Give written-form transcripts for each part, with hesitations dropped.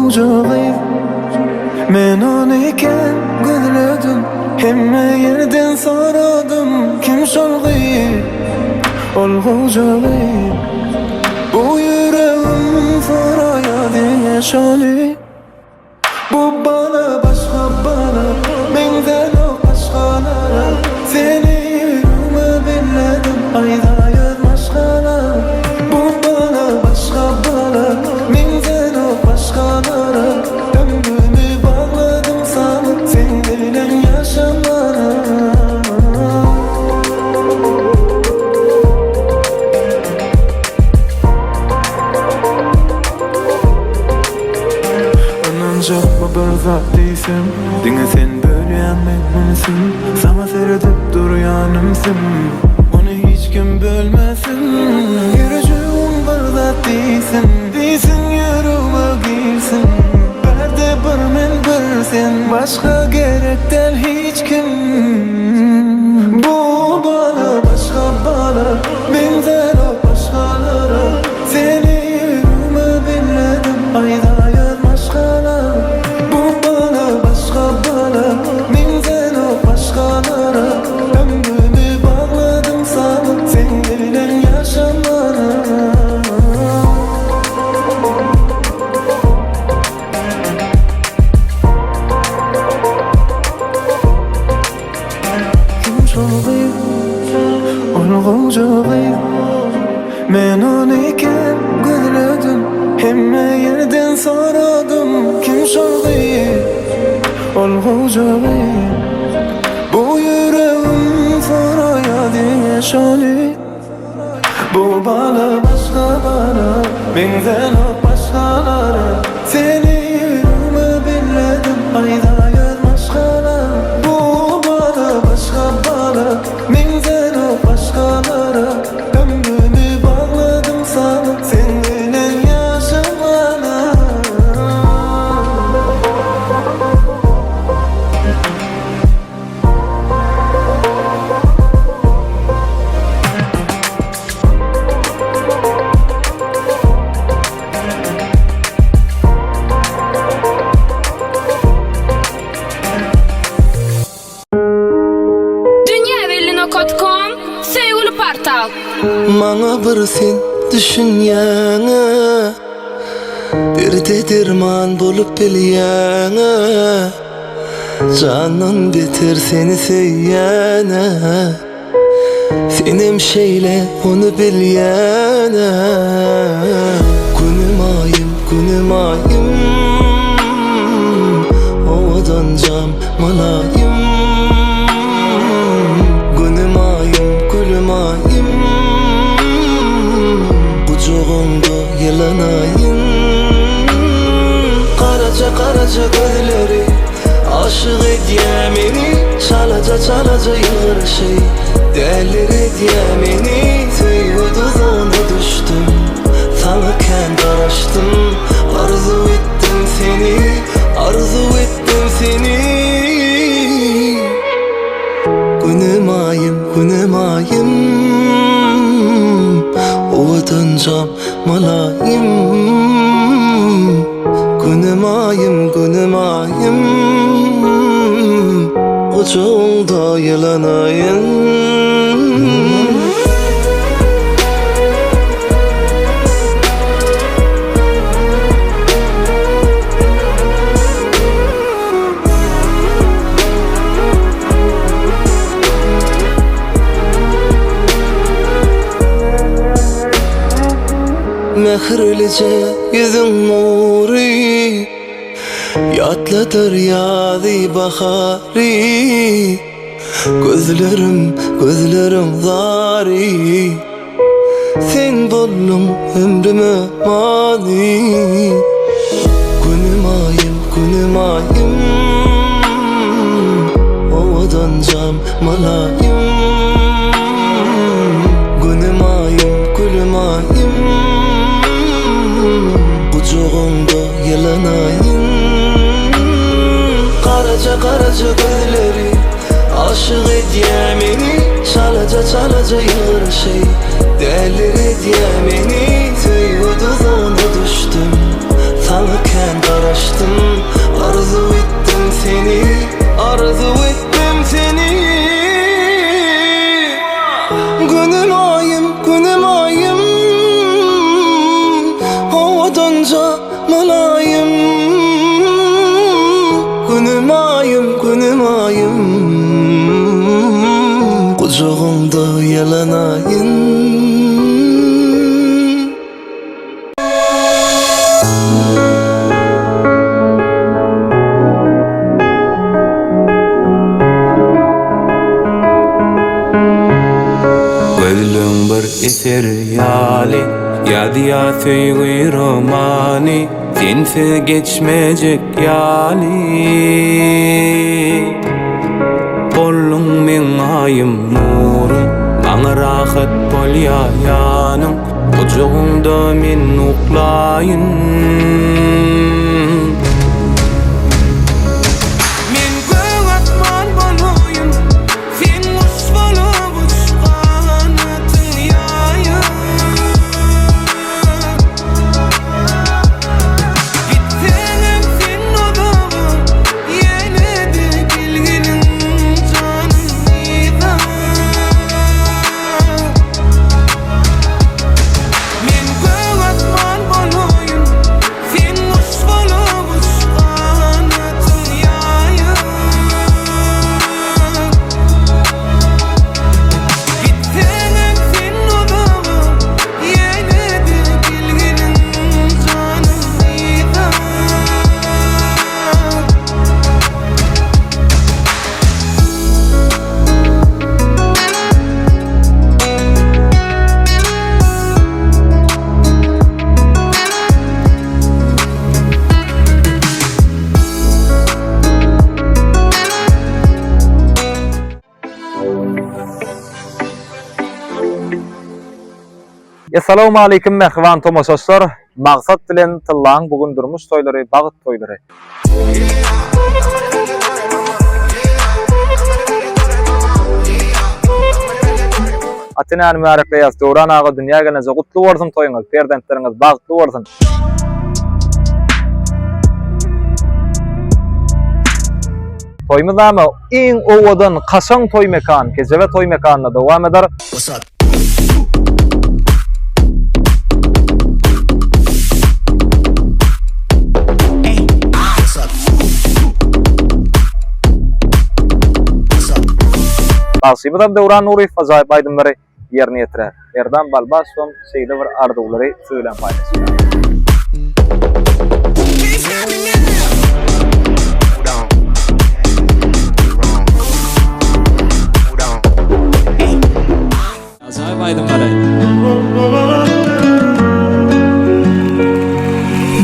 gowja gyz Men ony kän gözledim Hemme ýerden soradym Kim şol gyz Ol gowja gyz Bu ýüregim soraýar diňe şony Bu bala başga bala Meňzänok başgalara Seni ýüregime belledim Aýdaýar maşgala Bu bala başga bala Meňzänok başgalara Ömrümi bagladym saňa Sen bilen ýaşamana. Ynanjakmy bir zat diýsem Diňe sen bölýäň meň ünsüm Saňa seredip durýan ümsüm Ony hiç kim bölmesin Ýürejigim bir zat diýsin Diýsin ýüregime girsin Bärde bir men bir sen Başga gerek däl hiç kim Bu bala başga bala Meňzänok başgalara Seni ýüregime belledim Aýdaýar maşgala Bu bala başga bala Meňzänok başgalara Ömrümi bagladym saňa Seň bilen ýaşamana. Kim şol gyz? Ol goja gyz. Men ony kän gözledim, hemme ýerden soradym. Kim şol gyz? Ol goja gyz. Bu ýüregim soraýar diňe şony. Bu bala başga bala, meňzänok başgalara. Seni ýüregime belledim, aýdaýar maşgala. Bu bala başga bala, meňzänok başgalara. Ömrümi bagladym saňa, sen bilen ýaşamana. Dünýä belli nokat kom Söýgüli portal. Maňa bir sen düşünýäňä Derde derman bolup bilýäňä Jandan beter seni söýýänä Senem şeýle ony bilýänä Günüm aýym, günüm aýym Owadanjam mylaýym Günüm aýym, gülüm aýym Gujagyňda ýylanaýyn Garaja garaja gözleri Aşyk edýä meni Çalaja çalaja ýylgyryşy Däliredýä meni Söýgi duzagyna düşdüm Saňa kän garaşdym Arzuw etdim seni Arzuw etdim seni Günüm aýym günüm aýym Owadanjam mylaýym Günüm aýym günüm aýym Gujagyňda ýylanaýyn. Mähirlije ýüzüň nury Ýatladyr ýazy bahary Gözlerim gözleriň zary Sen bolduň ömrüme many Günüm aýym günüm aýym Owadanjam mylaýym Günüm aýym gülüm aýym Gujagyňda ýylanaýyn Garaja garaja gözleri Aşyk edýä meni Çalaja çalaja ýylgyryşy Däliredýä meni Söýgi duzagyna düşdüm Saňa kän garaşdym. Mylaýym Günüm aýym, günüm aýym Gujagyňda ýylanaýyn. Gözleň bir eser ýaly, Ýazýa söýgi romany, Sensiz geçmejek ýaly. Bolduň meň aýym nurum, Maňa rahat bolýa ýanyň, Gujagyňda men uklaýyn. Men gök asman bolaýyn, Sen guş bolup uç ganatyň ýaýyp. Gitseňem sen uzaga, ýene-de gelginiň janym yza. Men gök asman bolaýyn, sen guş bolup uç ganatyň ýaýyp. Gitseňem sen uzaga, ýene-de gelginiň janym yza. Essalawmaleýkim mähriban tomaşaçylar! Maksat bilen Tyllaň bu gün durmuş toýlary, bagt toýlary. Ata-enäni mübärekleýäs Döwran aga dünýä gelneje gutly bolsun toýuňyz, perzentleriňiz bagtly bolsun. Toýumyz name iň owadan kaşaň toý mekan Kejebe toý mekanynda dowam eder. Bagşymyzam Döwran Nuryýew ajaýyp aýdymlary ýerine ýetirer. Merdan Balbaşowam şeýle bir arzuwlary siz bilen paýlaşýar. Ajaýyp aýdymlary.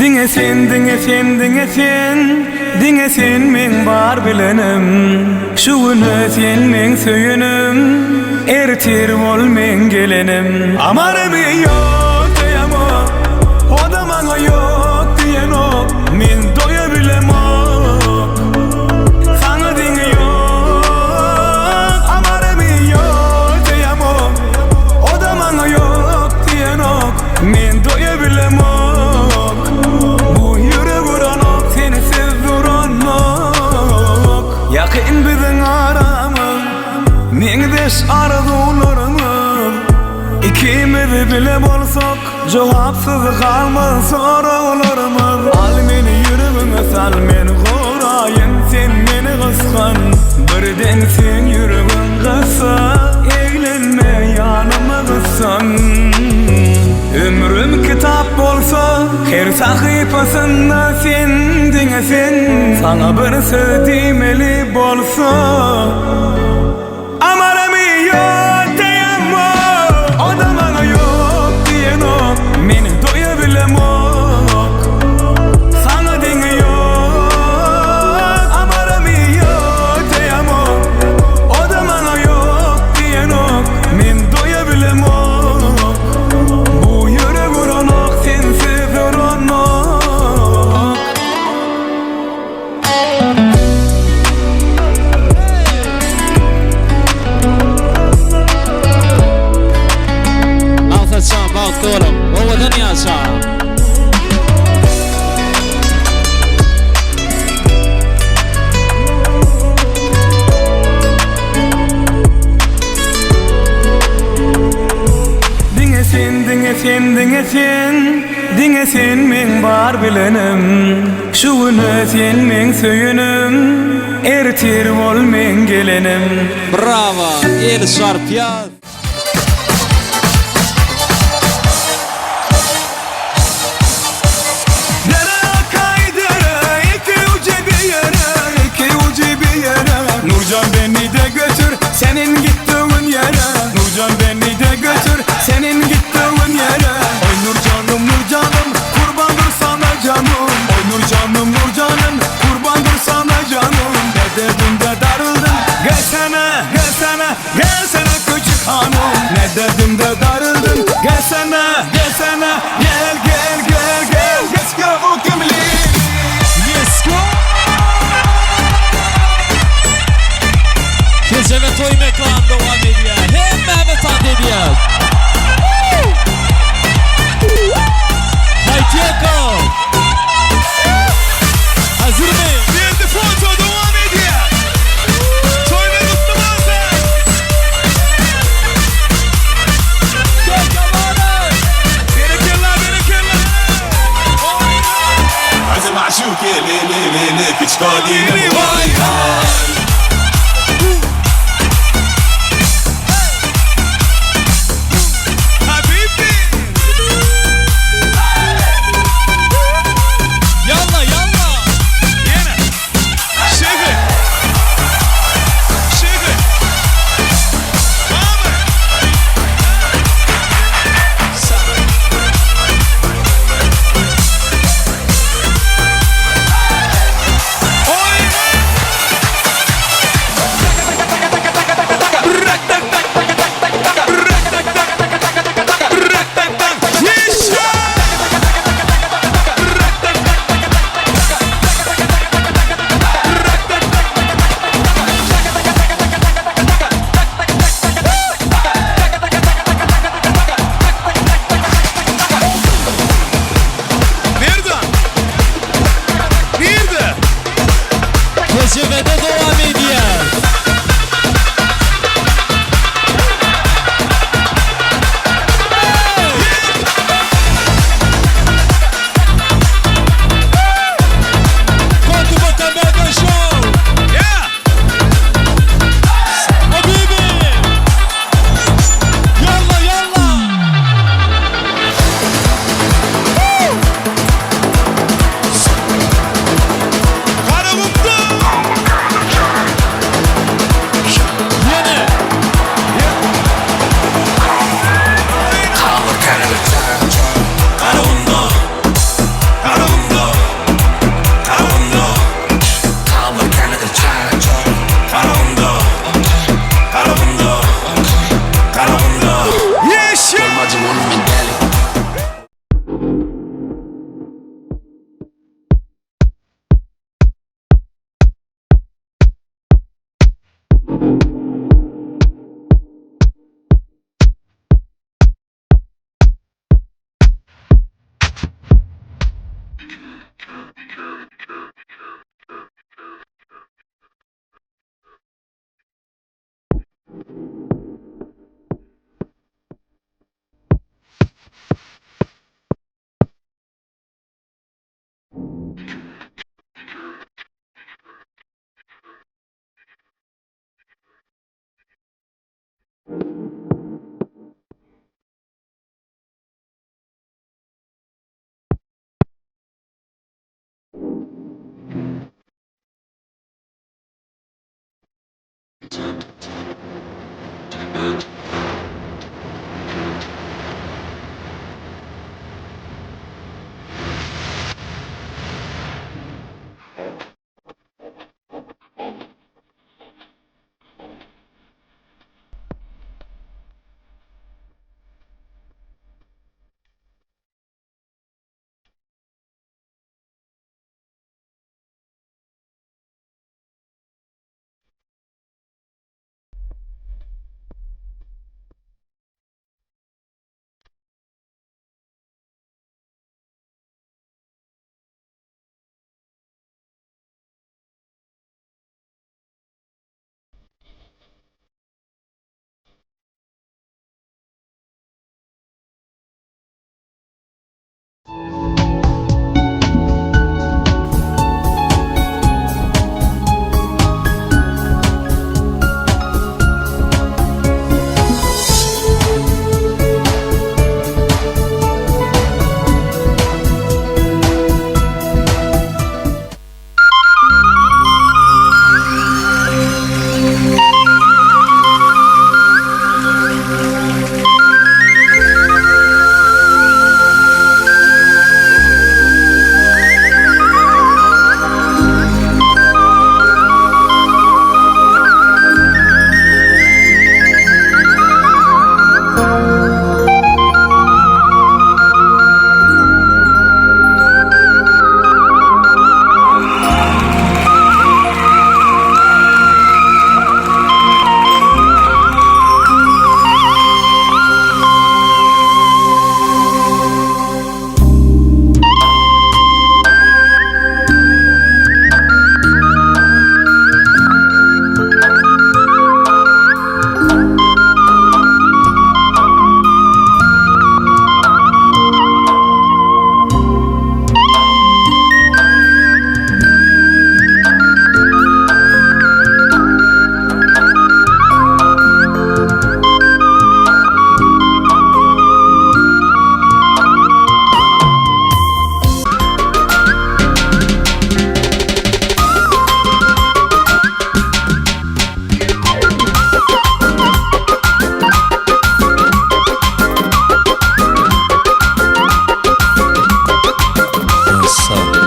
Diňe sen diňe sen diňe sen Diňe sen meň bar bilenim Şu güne sen meň söýenim Ertir bol meň gelenim Amarymy ýok diýemok O-da maňa ýok diýenok Men doýa bilemok Saňa deňi ýok Amaramy ýok diýemok O-da maňa ýok diýenok Men doýa bilemok Bu ýürek uranok Sensiz duranok Ýakyn biziň aramyz Meňzeş arzuwlarymyz Ikimiz bile bolsak Jogapsyz galmaz soraglarymyz Al meni ýüregiňe sal men goraýyn Sen meni gysgan Birden seň ýüregiň gyssa Eglenme ýanyma gyssan Ömrüm kitap bolsa Her sahypasynda sen diňe sen Saňa bir söz diýmeli bolsa Amaramy ýok diýemok O-da maňa ýok diýenok Men doýa bilemok Saňa deňi ýok Amaramy ýok diýemok O-da maňa ýok diýenok Men doýa bilemok Bu ýürek uranok sensiz uranok. bilenim Şu güne sen meň söýenim Ertir bol meň gelenim. Bravo el çarpýas. Dere akay dere iki ucu bir yere iki ucu bir yere Nurcan beni de götür senin gittiğin yere Nurcan beni de götür senin gittiğin yere Oy Nurcanım Nurcanım kurbandır sana canım Oy Nurcanım Nurcanım kurbandır sana canım Ne dedim de darıldın gelsene gelsene gelsene küçük hanım Ne dedim de darıldın gelsene gelsene gel gel gel gel Let's go kimli Let's go! Gece ve toý mekan dowam edýär. Hemmämiz tans edýäs. Haýtýako! Hazyrmy? Geldi foto devam edýär Toýlar gutly bolsun Berekella berekella عزم عشوكي لي لي لي لي كشكولي Vay Habibi Ýalla, ýalla! Ýene Şefi Şefi Baba Oy Yeşil Nerede? Nerede? Gece dowam edýär. Kotubata Mega Show! Yeah! Habibi! Yalla yalla! Karakum'da! Ýene! Karakum'da! Karakum'da! Karakum'da! Karakum'da! Karakum'da! Karakum'da! Yeşil!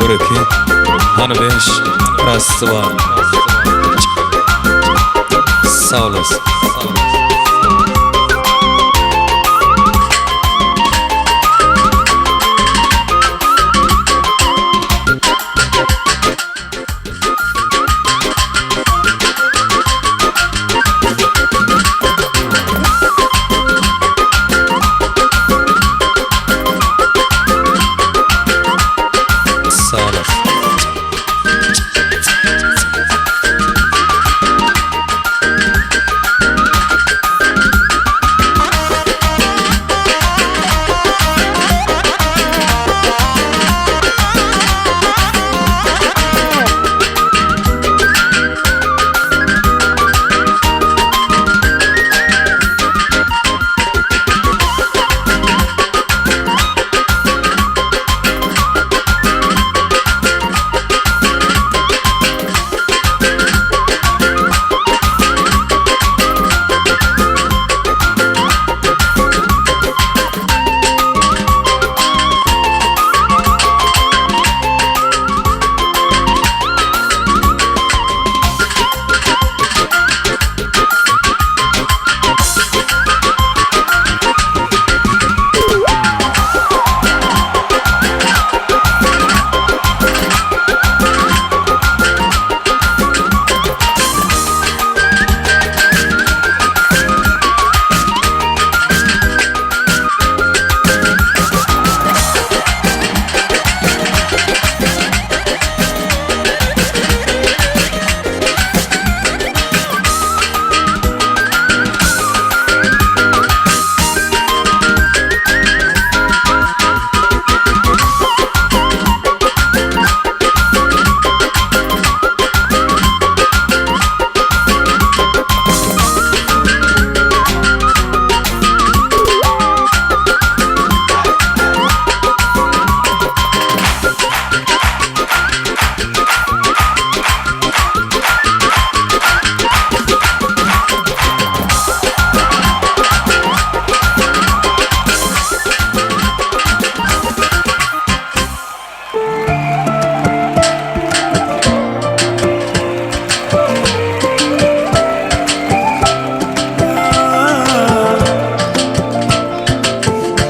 Bir iki, hany beş, ras dwa. Sag olasyn. Sag olasyn.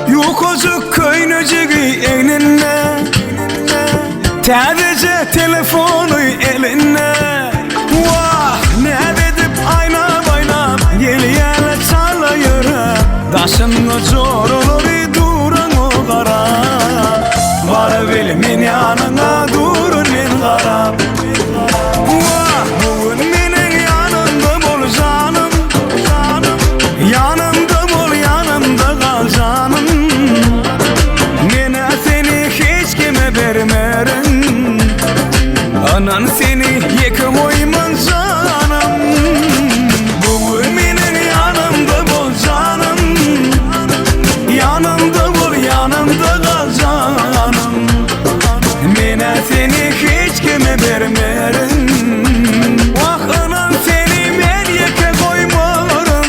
Ýukajyk köýnejigi egninde, Täzeje telefony elinde. Wah, näz edip aýnap-aýnap gelýär çala ýöräp. Daşynda joralary duran o garap. Barabil men ýanyňa durun men garap. Wah, bu gün meniň ýanymda bol janym, janym. Ýanymda bol, ýanymda gal janym. Men-ä seni hiç kime bermerin. Ynan seni ýeke goýman janym. Bu gün meniň ýanymda bol janym. Ýanymda bol, ýanymda gal janym. Men-ä seni hiç kime bermerin. Wah, ynan seni men ýeke goýmaryn.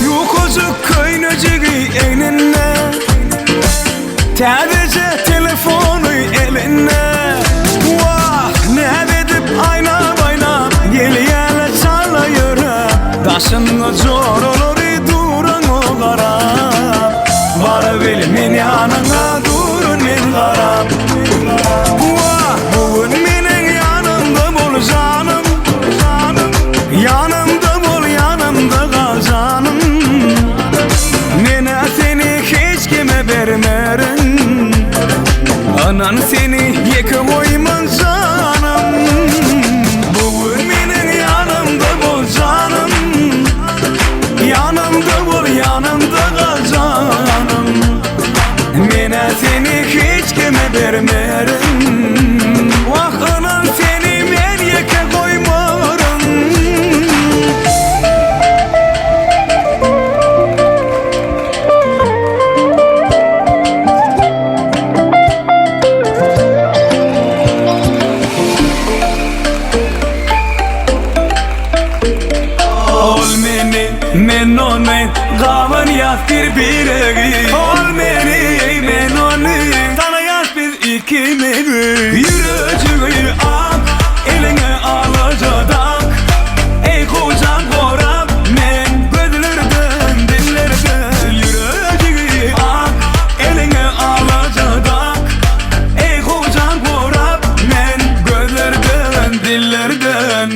Ýukajyk köýnejigi egninde, Täzeje telefony elinde. Wah, näz edip aýnap-aýnap gelýär çala ýöräp. Daşynda joralary duran o garap. Barabil men ýanyňa durun men garap. Wah, bu gün meniň ýanymda bol janym, janym. Ýanymda bol, ýanymda gal janym. Men-ä seni hiç kime bermerin. Ynan seni ýeke goýman janym. Bu gün meniň ýanymda bol janym. Ýanymda bol, ýanymda gal janym. Men-ä seni hiç kime bermerin. Wah, ynan seni men ýeke goýmaryn. Ol meni, men ony Gabanýas bir biregi Ol meni, men ony Tanaýas biz ikimizi Ýürejigi ak, eliňe alaja dak Eý gojan gorap men gözlerden, dillerden Ýürejigi ak, eliňe alaja dak Eý gojan gorap men gözlerden, dillerden.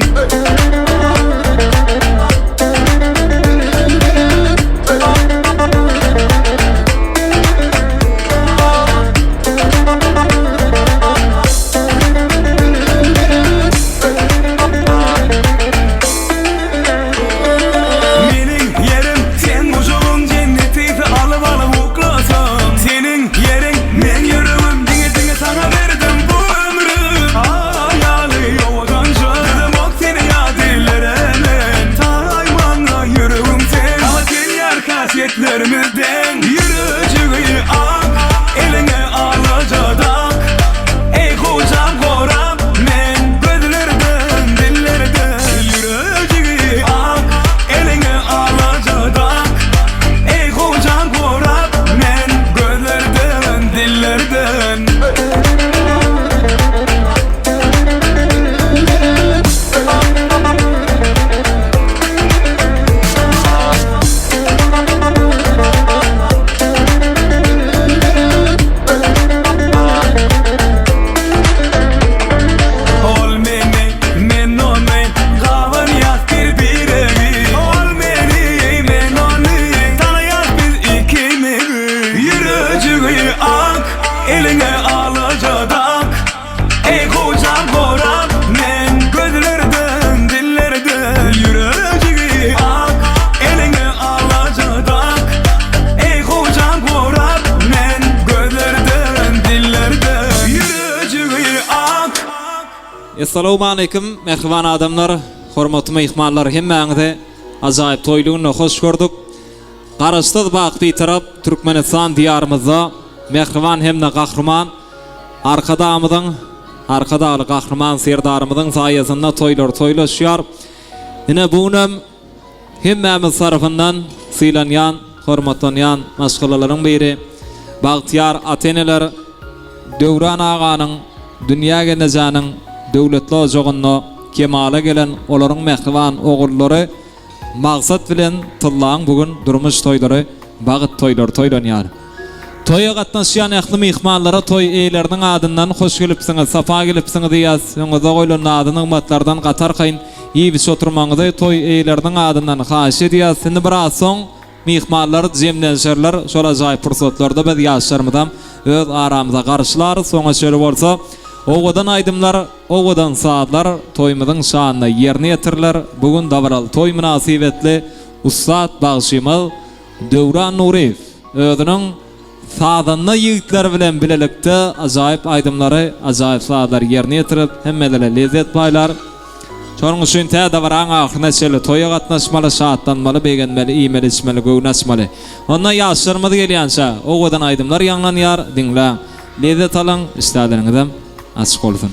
Meniň ýerim seň gujagyň jenneti alyp alyp uklasam Seniň ýeriň meň ýüregim diňe diňe saňa berdim bu ömrüm Aýaly owadanja Düzemok seni ýat illere men Taý maňa ýüregim sen Saňa gelýär häsiýetlerimiz deň Ýürejigi ak eliňe alaja dak Eý gojam gorap men gözlerden dillerden Ýürejigi ak eliňe alaja dak Eý gojam gorap men gözlerden dillerden. Ol meni, men ony Gabanýas bir biregi Ol meni, men ony Tanaýas biz ikimizi Ýürejigi ak, eliňe alaja dak Eý gojam gorap men gözlerden, dillerden Ýürejigi ak, eliňe alaja dak Eý gojam gorap men gözlerden, dillerden Ýürejigi ak. Essalawmaleýkim mähriban adamlar, hormatly myhmanlar hemmäňizi ajaýyp toýly günde hoş gördük. Garaşsyz baky Bitarap Türkmenistan Diýarymyzda mähriban hem-de Gahryman Arkadagymyzyň, Arkadagly Gahryman Serdarymyzyň saýasynda toýlar toýlaşýar. Ine bu günem hemmämiz tarapyndan sylanýan, hormatlanýan maşgalalaryň biri bagtyýar ata-eneler Döwran aganyň, Dünýä gelnejäniň döwletli ojagynda kemala gelen olaryň mähriban ogullary Maksat bilen Tyllaň bu gün durmuş toýlary, bagyt toýlary toýlanýar. Toýa gatnaşýan ähli myhmanlara toý eýeleriniň adyndan hoş gelipsiňiz, sapa gelipsiňiz diýýäs. Öňüňizde goýlan nazy-nygmatlardan gaty arkaýyn iýip-içip oturmagyňyzy toý eýeleriniň adyndan haýyş edýäs. Indi biraz soň myhmanlar jemlenşerler. Şol ajaýyp pursatlarda biz ýaşlarymyzam öz aramyza garşylarys. Oňa çenli bolsa owadan aýdymlar, Owadan sazlar toýumyzyň şanyna ýerine ýetiriler. Bu gün dabaraly toý mynasybetli ussat bagşymyz Döwran Nuryýew özüniň sazanda ýigitleri bilen bilelikde ajaýyp aýdymlary, ajaýyp sazlary ýerine ýetirip, hemmelere lezzet paýlar. Şonuň üçin tä dabaraň ahyryna çenli toýa gatnaşmaly, şatlanmaly, begenmeli, iýmeli-içmeli, göwün açmaly. Onda ýaşlarymyz gelýänçä owadan aýdymlar ýaňlanýar, diňläň, lezzet alyň, işdäleriňizem Açyk bolsun.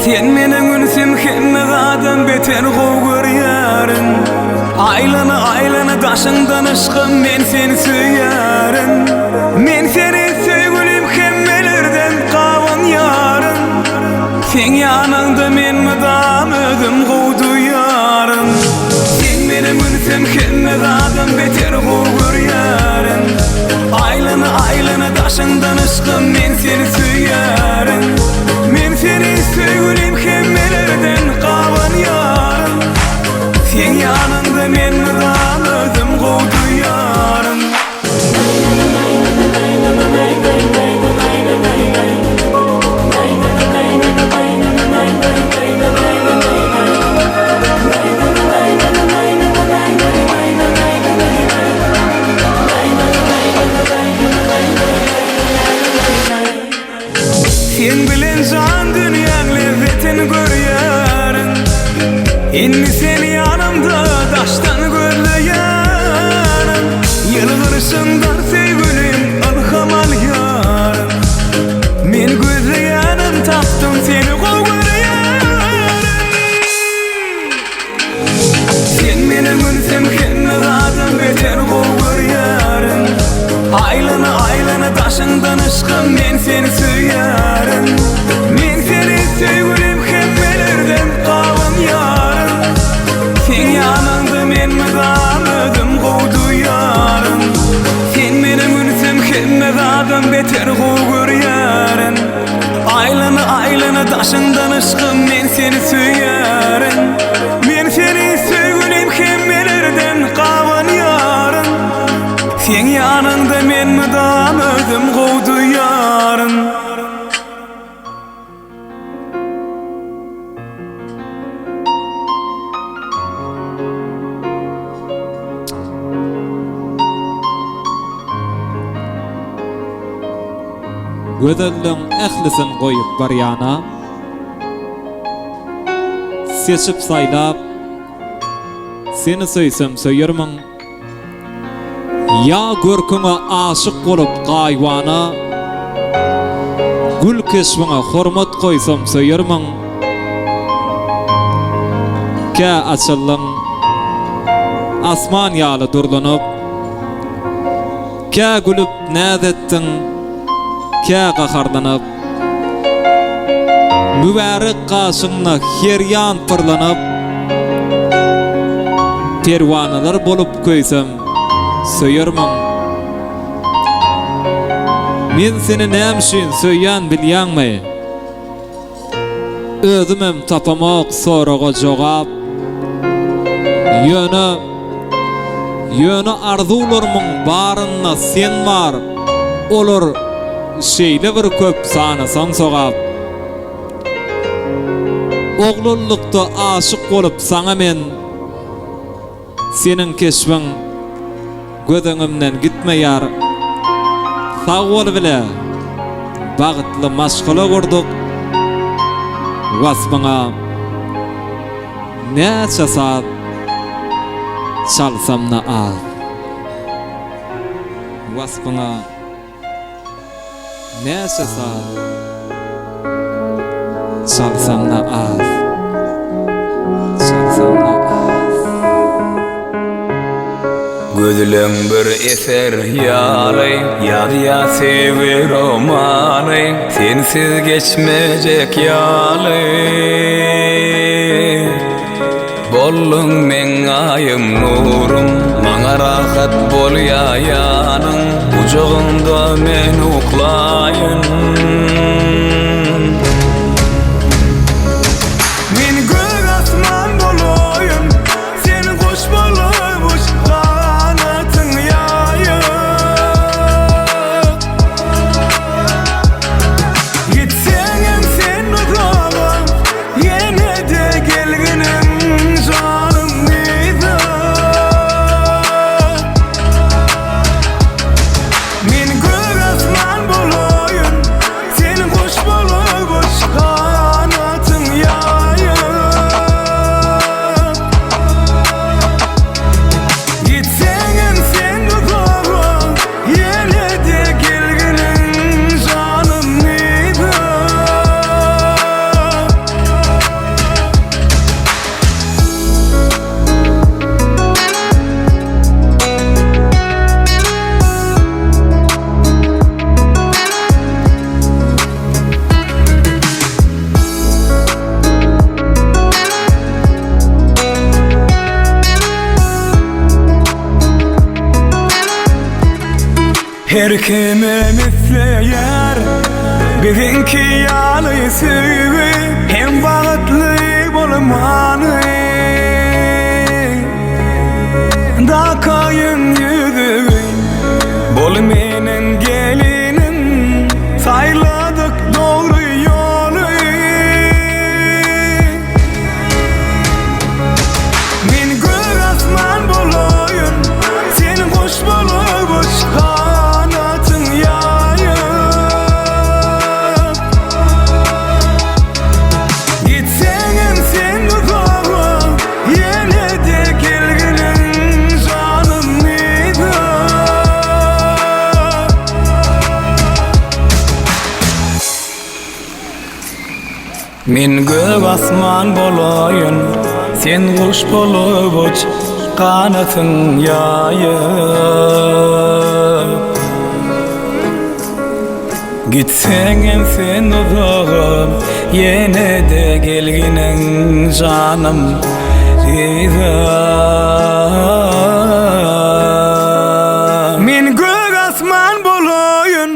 Sen meniň ünsüm hemme zadam beter gowy görýärin Aýlana aýlana daşyňdan yşkym men seni söýýärin Men seni söýgülim hemmelerden gabanýaryn Seň ýanyňda men mydam özüm gowy duýaryn Sen meni münsem hemme zadam beter gowy görýärin Aýlana aýlana daşyňdan yşkym men seni söýýärin Men seni söýgülim hemmelerden gabanýaryn Seň ýanyňda men mydam özüm gowy duýaryn. Janymdanam beter gowy görýärin Aýlana aýlana daşyňdan yşkym men seni söýýärin Men seni söýgülim hemmelerden gabanýaryn Seň ýanyňda men mydam özüm gowy duýýaryn. Gözelligiň ählisin goýup bir ýana, Seçip saýlap, seni söýsem söýermiň? Ýa görküňe aşyk bolup gaýybana, Gül keşbiňe hormat goýsam söýermiň? Kä açyldyň asman ýaly durlanyp, Kä gülüp näz etdiň, kä gaharlanyp. Mübärek gaşyňda her ýan pyrlanyp, Perwanalar bolup köýsem, söýermiň? Men seni näme üçin söýýän bilýäňmi? Özümem tapamok soraga jogap. Ýöne, ýöne arzuwlarymyň barynda sen bar, olar şeýle bir köp sanasaň sogap. Oglanlykda aşyk bolup saňa men. Seniň keşbiň göz öňümden gitmeýär. Sag bol bile bagtly maşgala gurduk. Waspyňa näçe saz çalsamda az. Waspyňa. Näçe saz çalsaň-da az, çalsaň-da az. Gözleň bir eser ýaly, Ýazýa söýgi romany, Sensiz geçmejek ýaly. Bolduň meň aýym nurum Maňa rahat bolýa ýanyň Gujagyňda men uklaýyn Men gök asman bolaýyn Sen guş bolup uç Ganatyň ýaýyp Gitseňem sen uzaga Ýene-de gelginim janym yza Men gök asman bolaýyn Sen guş bolup uç ganatyň ýaýyp Gitseňem sen uzaga Ýene-de gelginiň janym yza. Her kimem isleýär biziňki ýaly söýgi hem bagtly bolmany. Dakaýyn ýüzügi bol meniň gelinim saýladyk dogry ýoly. Men gök asman bolaýyn, sen guş bolup uç, ganatyň ýaýyp. Gitseňem sen uzaga, ýene-de gelginiň janym yza. Men gök asman bolaýyn, sen guş bolup uç, ganatyň ýaýyp. Gitseňem sen uzaga, ýene-de gelginiň janym yza. Men gök asman bolaýyn.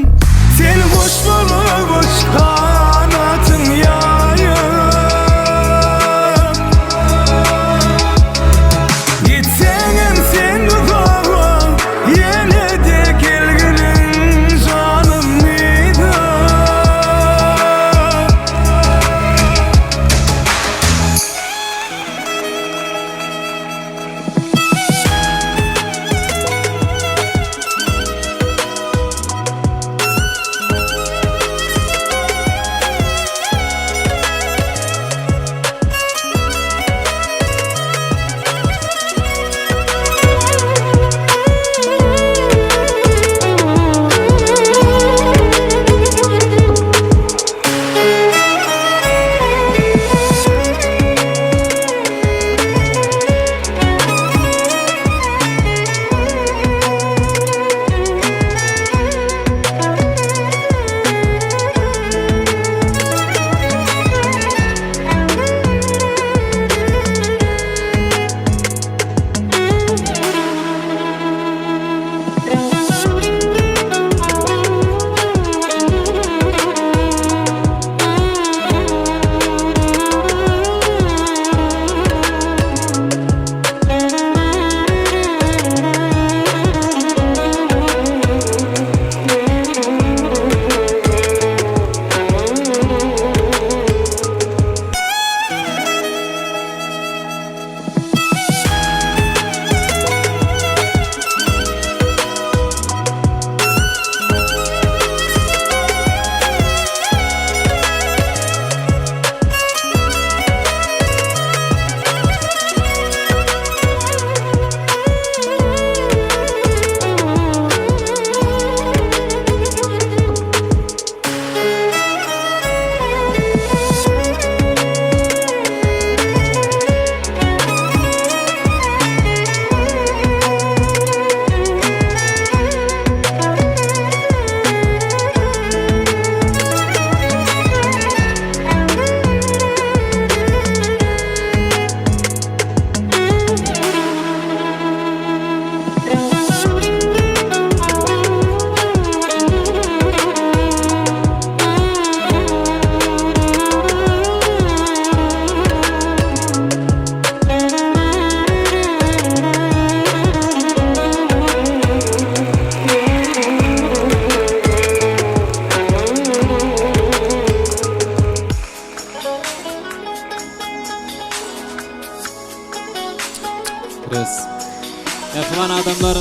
adamlar,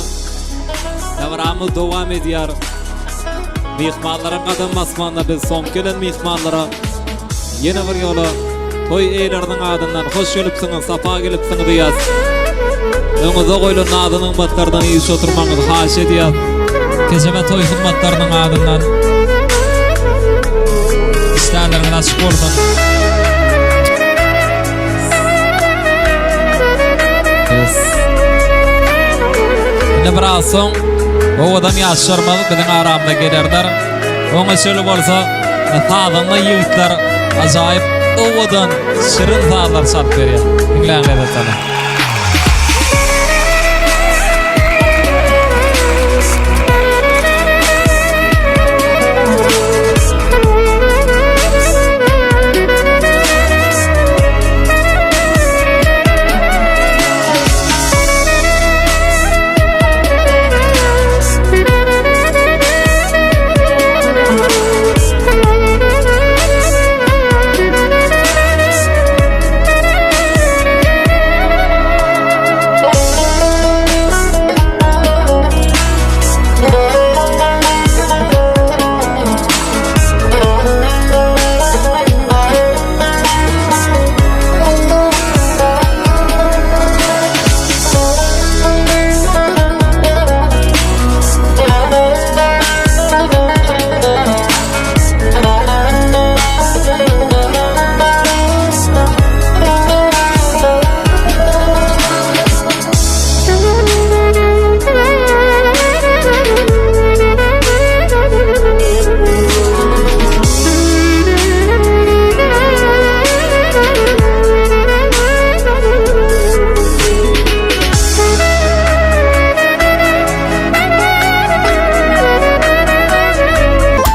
dabaramyz dowam edýär. Myhmanlaryň gadam basmagynda biz soňky gelen myhmanlara ýene bir ýola toý eýeleriniň adyndan hoş gelipsiňiz, sapa gelipsiňiz diýýäs. Öňüňizde goýlan nazy-nygmatlardan iýiş oturmagyňyzy haýyş edýäs. Kejebe toý hyzmatlarynyň adyndan işdäleriňiz açyk bolsun. Yes. Indi biraz soň owadan ýaşlarymyz biziň aramyza gelerler. Oňa şeýle bolsa sazanda ýigitler ajaýyp owadan şirin sazlar çalyp berýär. Diňläň lezzet alyň.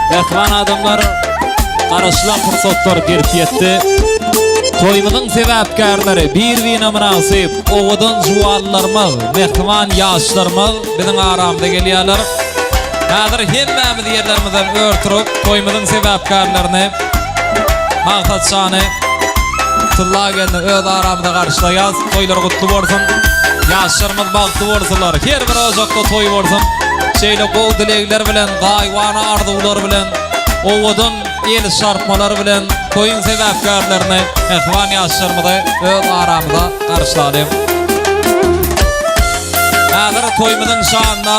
Mähriban adamlar, garaşylan pursatlar gelip ýetdi. Toýumyzyň sebäpkärleri bir-birine mynasyp owadan juwanlarymyz, mähriban ýaşlarymyz biziň aramyza gelýärler. Häzir hemmämiz ýerlerimizden ör turup, toýumyzyň sebäpkärlerini Magsat şany Tylla gelni öz aramyzda garşylaýas. Toýlar gutly bolsun. Ýaşlarymyz bagtly bolsunlar. Her bir ojakda toý bolsun. Şeýle gowy dilegler bilen, gaýybana arzuwlar bilen, owadan el çarpmalar bilen toýuň sebäpkärlerini, mähriban ýaşlarymyzy öz aramyza garşylalyň. Häzir toýumyzyň şanyna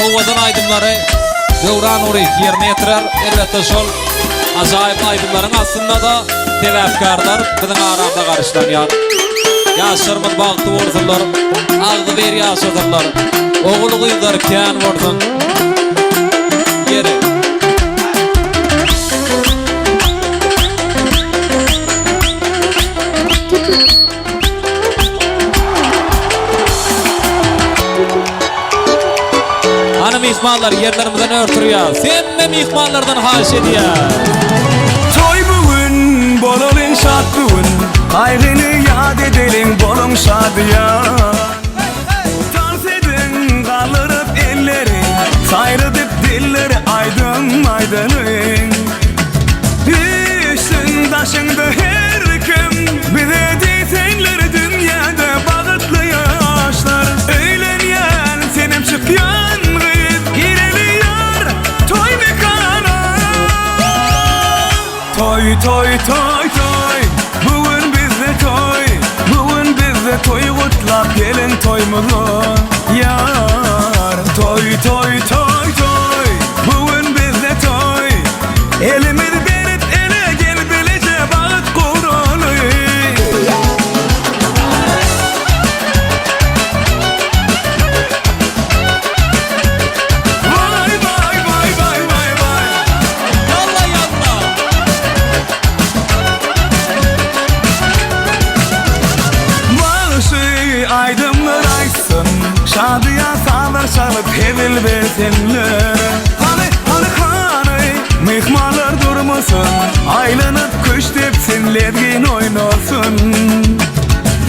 owadan aýdymlary Döwran Nuryýew ýerine ýetirer. Elbetde şol ajaýyp aýdymlaryň astynda-da sebäpkärler biziň aramyzda garşylanýar. Ýaşlarymyz bagtly bolsunlar, agzybir ýaşasynlar, ogul-gyzlary kän bolsun. Ýeri. Hany myhmanlar ýerlerimizden ör turýas. Hemme myhmanlardan haýyş edýäs. Toý bu gün, bolalyň şat bu gün, Gaýgyny ýat edeliň, boluň şadyýan. Tans ediň, galdyryp elleri, Saýradyp dilleri aýdym aýdalyň. Üýşsün daşyňda her kim, Bize diýseňler dünýäde bagtly ýaşlar. Öýlenýän senem çykýan gyz, Gireli ýar toý mekana. Toý toý toý toý, bu gün bizde toý, Bu gün bizde toý gutlap geliň toýmuza ýar. Toý toý toý toý, bu gün bizde toý, Elimizi berip ele gel bileje bagt guraly. Waý waý waý waý waý waý. Ýalla ýalla. Bagşy aýdymlar aýtsyn, Şadyýan sazlar çalyp hezil bersinler. Hany, hany, hany, myhmanlar durmasyn, Aýlanyp küşt depsin, lezgin oýnasyn.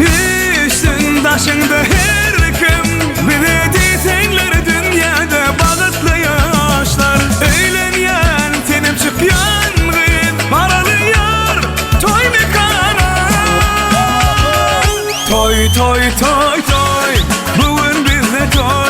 Üýşsün daşyňda her kim, Bize diýseňler dünýäde bagtly ýaşlar. Öýlenýän senem çykýan gyz, Baraly ýar toý mekana. Toý toý toý toý, bu gün bizde toý.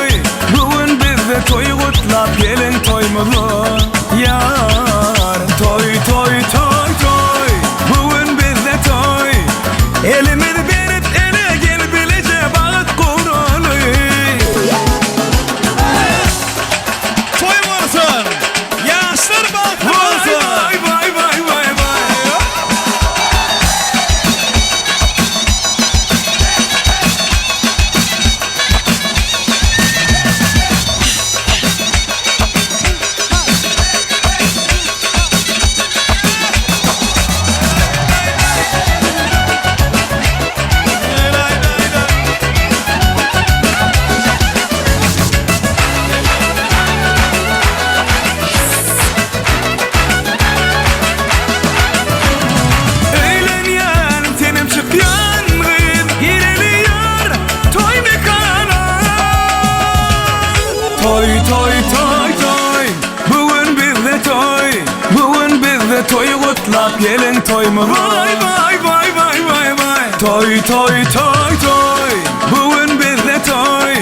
Toý toý toý toý Bu gün bizde toý Bu gün bizde toý gutlap geliň toýumyzy Waý waý waý waý waý waý Toý toý toý toý Bu gün bizde toý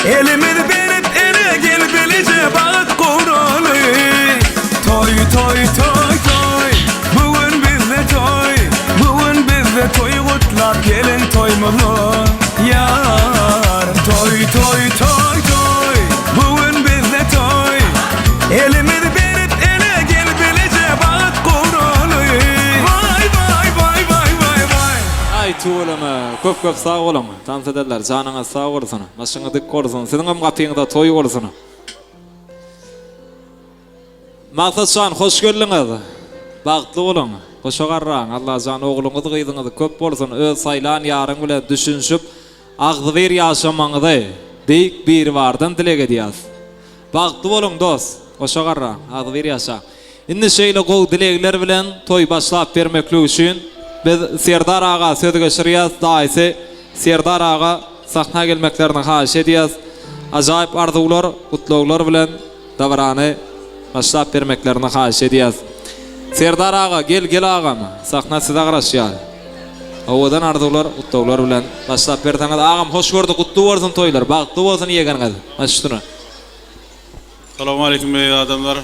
Elimizi berip ele gel bileje bagt guraly Toý toý toý toý Bu gün bizde toý Bu gün bizde toý gutlap geliň toýumyzy Ýar Toý toý toý toý Bu gün bizde toý Elimizi berip ele gel bileje bagt guraly Waý waý waý waý waý waý. Aý tüweleme köp köp sag boluň tans edenler janyňyz sag bolsun başyňyz dik bolsun siziňem gapyňyzda toý bolsun. Maksatjan hoş geldiňiz. Bagtly boluň. Goşa garraň. Allajan ogluňyz gyzyňyz köp bolsun öz saýlan ýaryň bilen düşünşip agzybir ýaşamagyňyzy Beýik Biribardan dileg edýäs. Bagtly boluň dos. Goşa garraň. Agzybir ýaşaň. Indi şeýle gowy dilegler bilen toý başlap bermeklik üçin biz Serdar aga söz geçirýäs daýysy Serdar aga sahna gelmeklerini haýyş edýäs. Ajaýyp arzuwlar, gutlaglar bilen Dabarany başlap bermeklerini haýyş edýäs. Serdar aga gel gel agam sahna size garaşýar. Owadan arzuwlar gutlaglar bilen başlap berseňiz agam hoş gördük gutly bolsun toýlar bagtly bolsun ýegeniňiz baş üstüne. Salowmaleýkim eziz adamlar.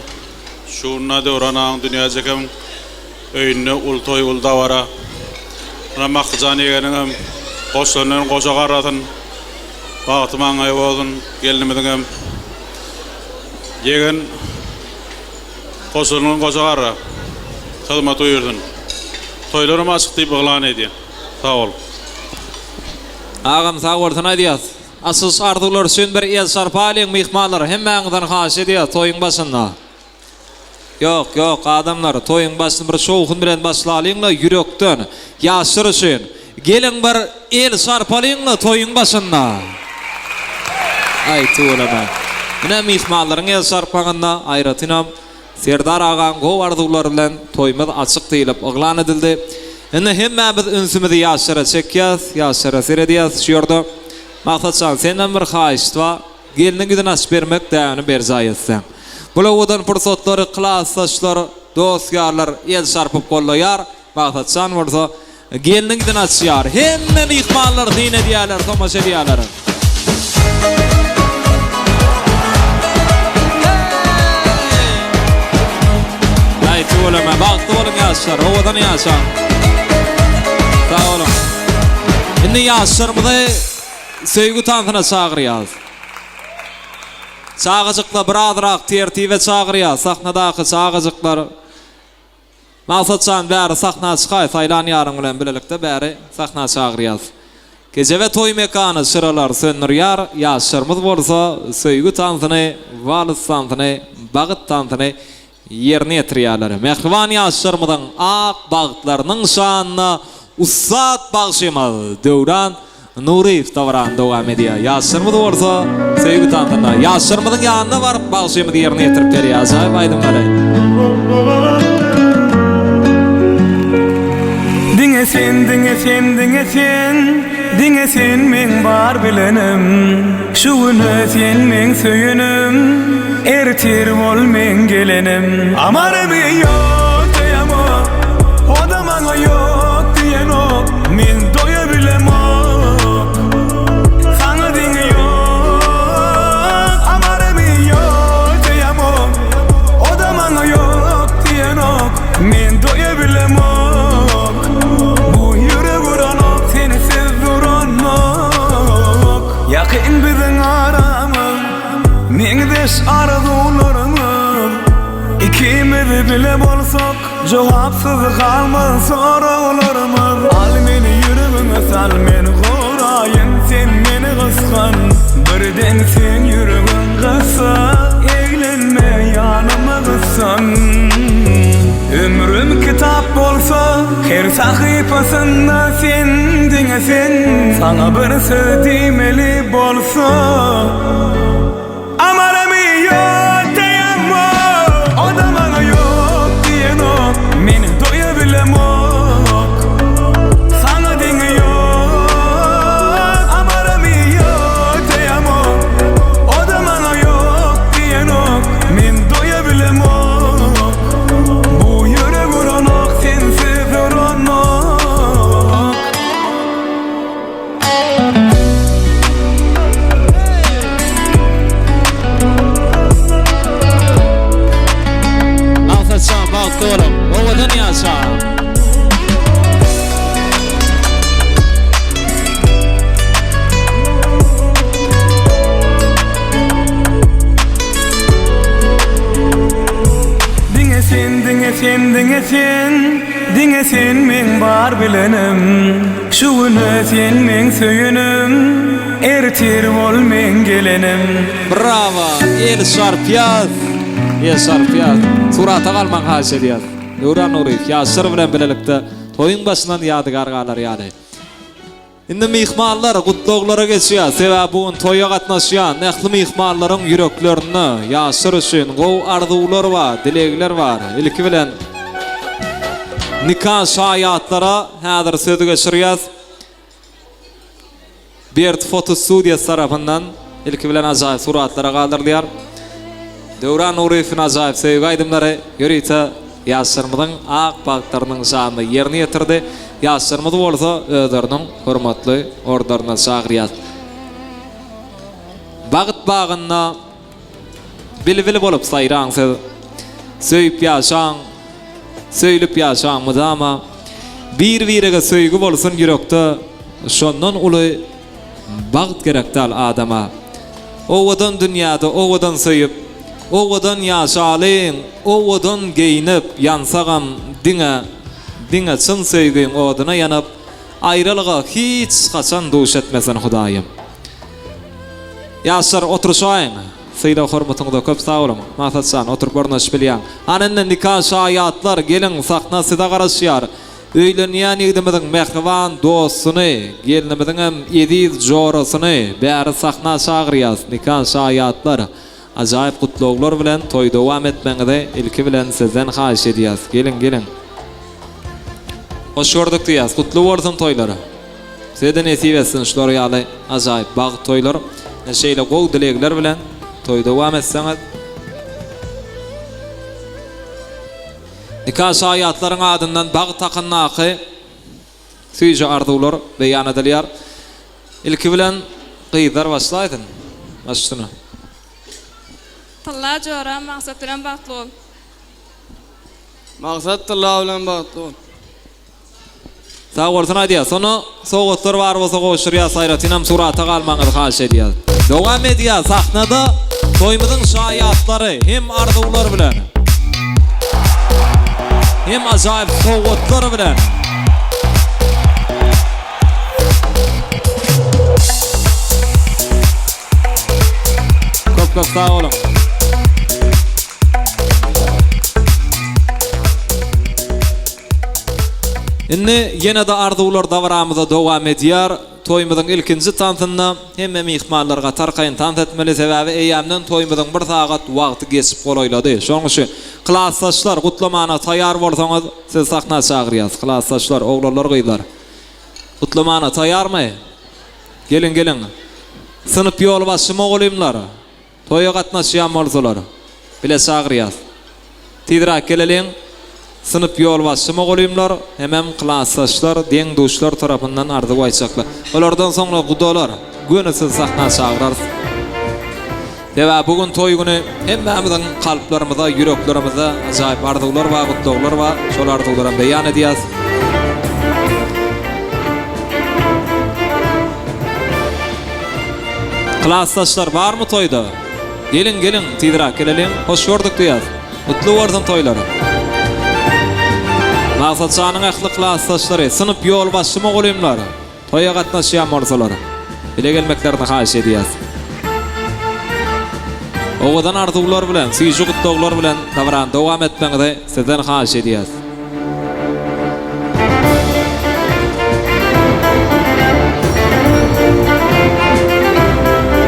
Şu günde Döwran agaň Dünýä jekemiň öýünde uly toý uly dabara. Muna Maksyjan ýegeniňem goşlandan goşa garrasyn. Bagty maňlaýy bolsun gelnimiziňem. Ýegen goşulyňy goşa garra. Hyzmat buýursyn. Toýlaram açyk diýip yglan edýän. Sag bol. Agam sag bolsun aýdýas. Açylyş arzuwlary üçin bir el çarpaýlyň myhmanlar hemmäňizden haýyş edýäs toýuň başynda. Ýok, ýok, adamlar, toýuň başyny bir şowhun bilen başlalyň-la, ýürekden, ýaşlar üçin. Geliň bir el çarpalyň-la toýuň başynda. Aý, tüweleme. Ine, myhmanlaryň el çarpmagynda, aýratynam, Serdar agaň gowy arzuwlary bilen toýumyz açyk diýlip yglan edildi. Indi hemmämiz ünsümizi ýaşlara çekýäs, ýaşlara seredýäs şu ýerde. Maksat jan, senden bir haýyşt bar. Gelniň ýüzüni açyp bermek däbini berjaý etseň. Bul owadan pursatlary klasdaşlar, dost-ýarlar el çarpyp gollaýar, Maksatjan bolsa gelniň ýüzüni açýar. Hemme myhmanlar syn edýärler, tomaşa edýärler. Aý tüweleme, bagtly boluň ýaşlar, owadan ýaşaň. Sag boluň. Indi ýaşlarymyzy Söýgi tansyna çagyrýas. Çagajyklar birazrak tertibe çagyrýas sahnadaky çagajyklar Maksatjan bäri sahna çykaý saýlan ýaryň bilen bilelikde bäri sahna çagyrýas. Kejebe toý mekany çyralar söndürýär ýaşlarymyz bolsa söýgi tansyny wals tansyny bagyt tansyny ýerine ýetirýärler. Mähriban ýaşlarymyzyň ak bagtlarynyň şanyna ussat bagşymyz Döwran Nuryýew dabarany dowam edýär. Ýaşlarymyz bolsa söýgi tansynda. Ýaşlarymyzyň ýanyna baryp bagşymyz ýerine ýetirip berýär ajaýyp aýdymlary. Diňe sen, diňe sen, diňe sen, Diňe sen meň bar bilenim. Şu güne sen meň söýenim, Ertir bol meň gelenim. Amarymy ýok diýemok, O-da maňa ýok diýenok, Men doýa bilemok, Saňa deňi ýok. Amarymy ýok diýemok, O-da maňa ýok diýenok, Men doýa bilemok. Bu ýürek uranok, Sensiz duranok. Ýakyn biziň aramyz, Meňzeş arzuwlarymyz. Ikimiz bile bolsak, Jogapsyz galmaz soraglarymyz. Al meni ýüregiňe sal, men goraýyn, sen meni gysgan. Birden seň ýüregiň gyssa, Eglenme ýanyma gyssan. Ömrüm kitap bolsa, her sahypasynda sen, diňe sen. Saňa bir söz diýmeli bolsa, Amaramy ýok diýemok, o-da maňa ýok diýenok, Men doýa bilemok, saňa deňi ýok. Amaramy ýok diýemok, o-da maňa ýok. Sen diňe sen, diňe sen meň bar bilenim Şu güne sen meň söýenim, ertir bol meň gelenim. Bravo! El çarpýas! El çarpýas! Surata galmagyňy haýyş edýäs. Döwran Nuryýew ýaşlar bilen bilelikde toýuň başyndan ýadygär galar ýaly. Indi myhmanlar gutlaglara geçýär. Sebäbi bu gün toýa gatnaşýan ähli myhmanlaryň ýüreklerinde ýaşlar üçin gowy arzuwlar bar, dilegler bar. Ilki bilen nika şaýatlara häzir sözi geçirýäs. Berdi foto studiýasy tarapyndan ilki bilen ajaýyp suratlara galdyrylýar. Döwran Nuryýewiň ajaýyp söýgi aýdymlary ýörite ýaşlarymyzyň ak bagtlarynyň şanyna ýerine ýetirdi. Ýaşlarymyzy bolsa özleriniň hormatly orunlaryna çagyrýar. Bagt bagynda bilbil bolup saýraň siz. Söýüp ýaşaň, söýlüp ýaşaň mydama. Bir-birege söýgi bolsun ýürekde, şondan uly Bagt gerek dal adama. Owadan dünýäde owadan söýüp, owadan ýaşalyň, owadan geýnip ýansagam diňe, diňe çyn söýgiň oduna ýanyp, aýralyga hiç haçan duş etmesin Hudaýym. Ýaşlar oturyşaýyň. Sylag hormatyňyza köp sag boluň. Maksat jan oturyp ornaşyp bilýäň. Hany indi nika şaýatlar geliň sahna size garaşýar. Öýlenýän ýigdimiziň mähriban dostuny, gelnimiziňem eziz jorasyny bäri sahna çagyrýas, nika şaýatlar. Ajaýyp gutlaglar bilen toýy dowam etmegiňizi ilki bilen sizden haýyş edýäs. Geliň, geliň. Hoş gördük diýýäs. Gutly bolsun toýlar. Size-de nesip etsin şular ýaly ajaýyp bagt toýlar. Şeýle gowy dilegler bilen toýy dowam etseňiz. Nika şaýatlaryň adyndan bagt hakyndaky süýji arzuwlar beýan edilýär. Ilki bilen gyzlar başlaýsyn. Baş üstüne. Tylla jora Maksat bilen bagtly bol. Maksat Tylla bilen bagtly bol. Sag bolsun aýdýas. Sona sowgatlar bar bolsa gowşurýas aýratynam surata galmagyňyzy haýyş edýäs. Dowam edýär sahnada toýumyzyň şaýatlary hem arzuwlar bilen hem ajaýyp sowgatlar bilen. Köp köp sag boluň. Indi ýene-de arzuwlar dabaramyza dowam edýär. Toýumyzyň ilkinji tansynda hemme myhmanlar gaty arkaýyn tans etmeli, sebäbi eýýämden toýumyzyň bir sagat wagty geçip golaýlady. Şonuň üçin, klasdaşlar, gutlamana taýýar bolsaňyz, sizi sahna çagyrýas. Klasdaşlar, oglanlar, gyzlar. Gutlamana taýýarmy? Geliň, geliň. Synp ýolbaşçy mugallymlar. Toýa gatnaşýan bolsalar, bile çagyrýas. Tizräk geleliň, synp ýolbaşçy mugallymlar hemem klasdaşlar, deň-duşlar tarapyndan arzuw aýtjaklar. Olardan soňra gudalar, göni sizi sahna çagyrarys. Sebäbi bu gün toý güni, hemmämiziň kalplarymyzda, ýüreklerimizde ajaýyp arzuwlar bar, gutlaglar bar. Şol arzuwlaram beýan edýäs. Klasdaşlar barmy toýda? Geliň geliň tizräk geleliň hoş gördük diýýäs. Gutly bolsun toýlar. Maksatjanyň ähli klasdaşlary, synp ýolbaşçy mugallymlar toýa gatnaşýan bolsalar bile gelmeklerini haýyş edýäs. Owadan arzuwlar bilen, süýji gutlaglar bilen dabarany dowam etmegiňizi sizden haýyş edýäs.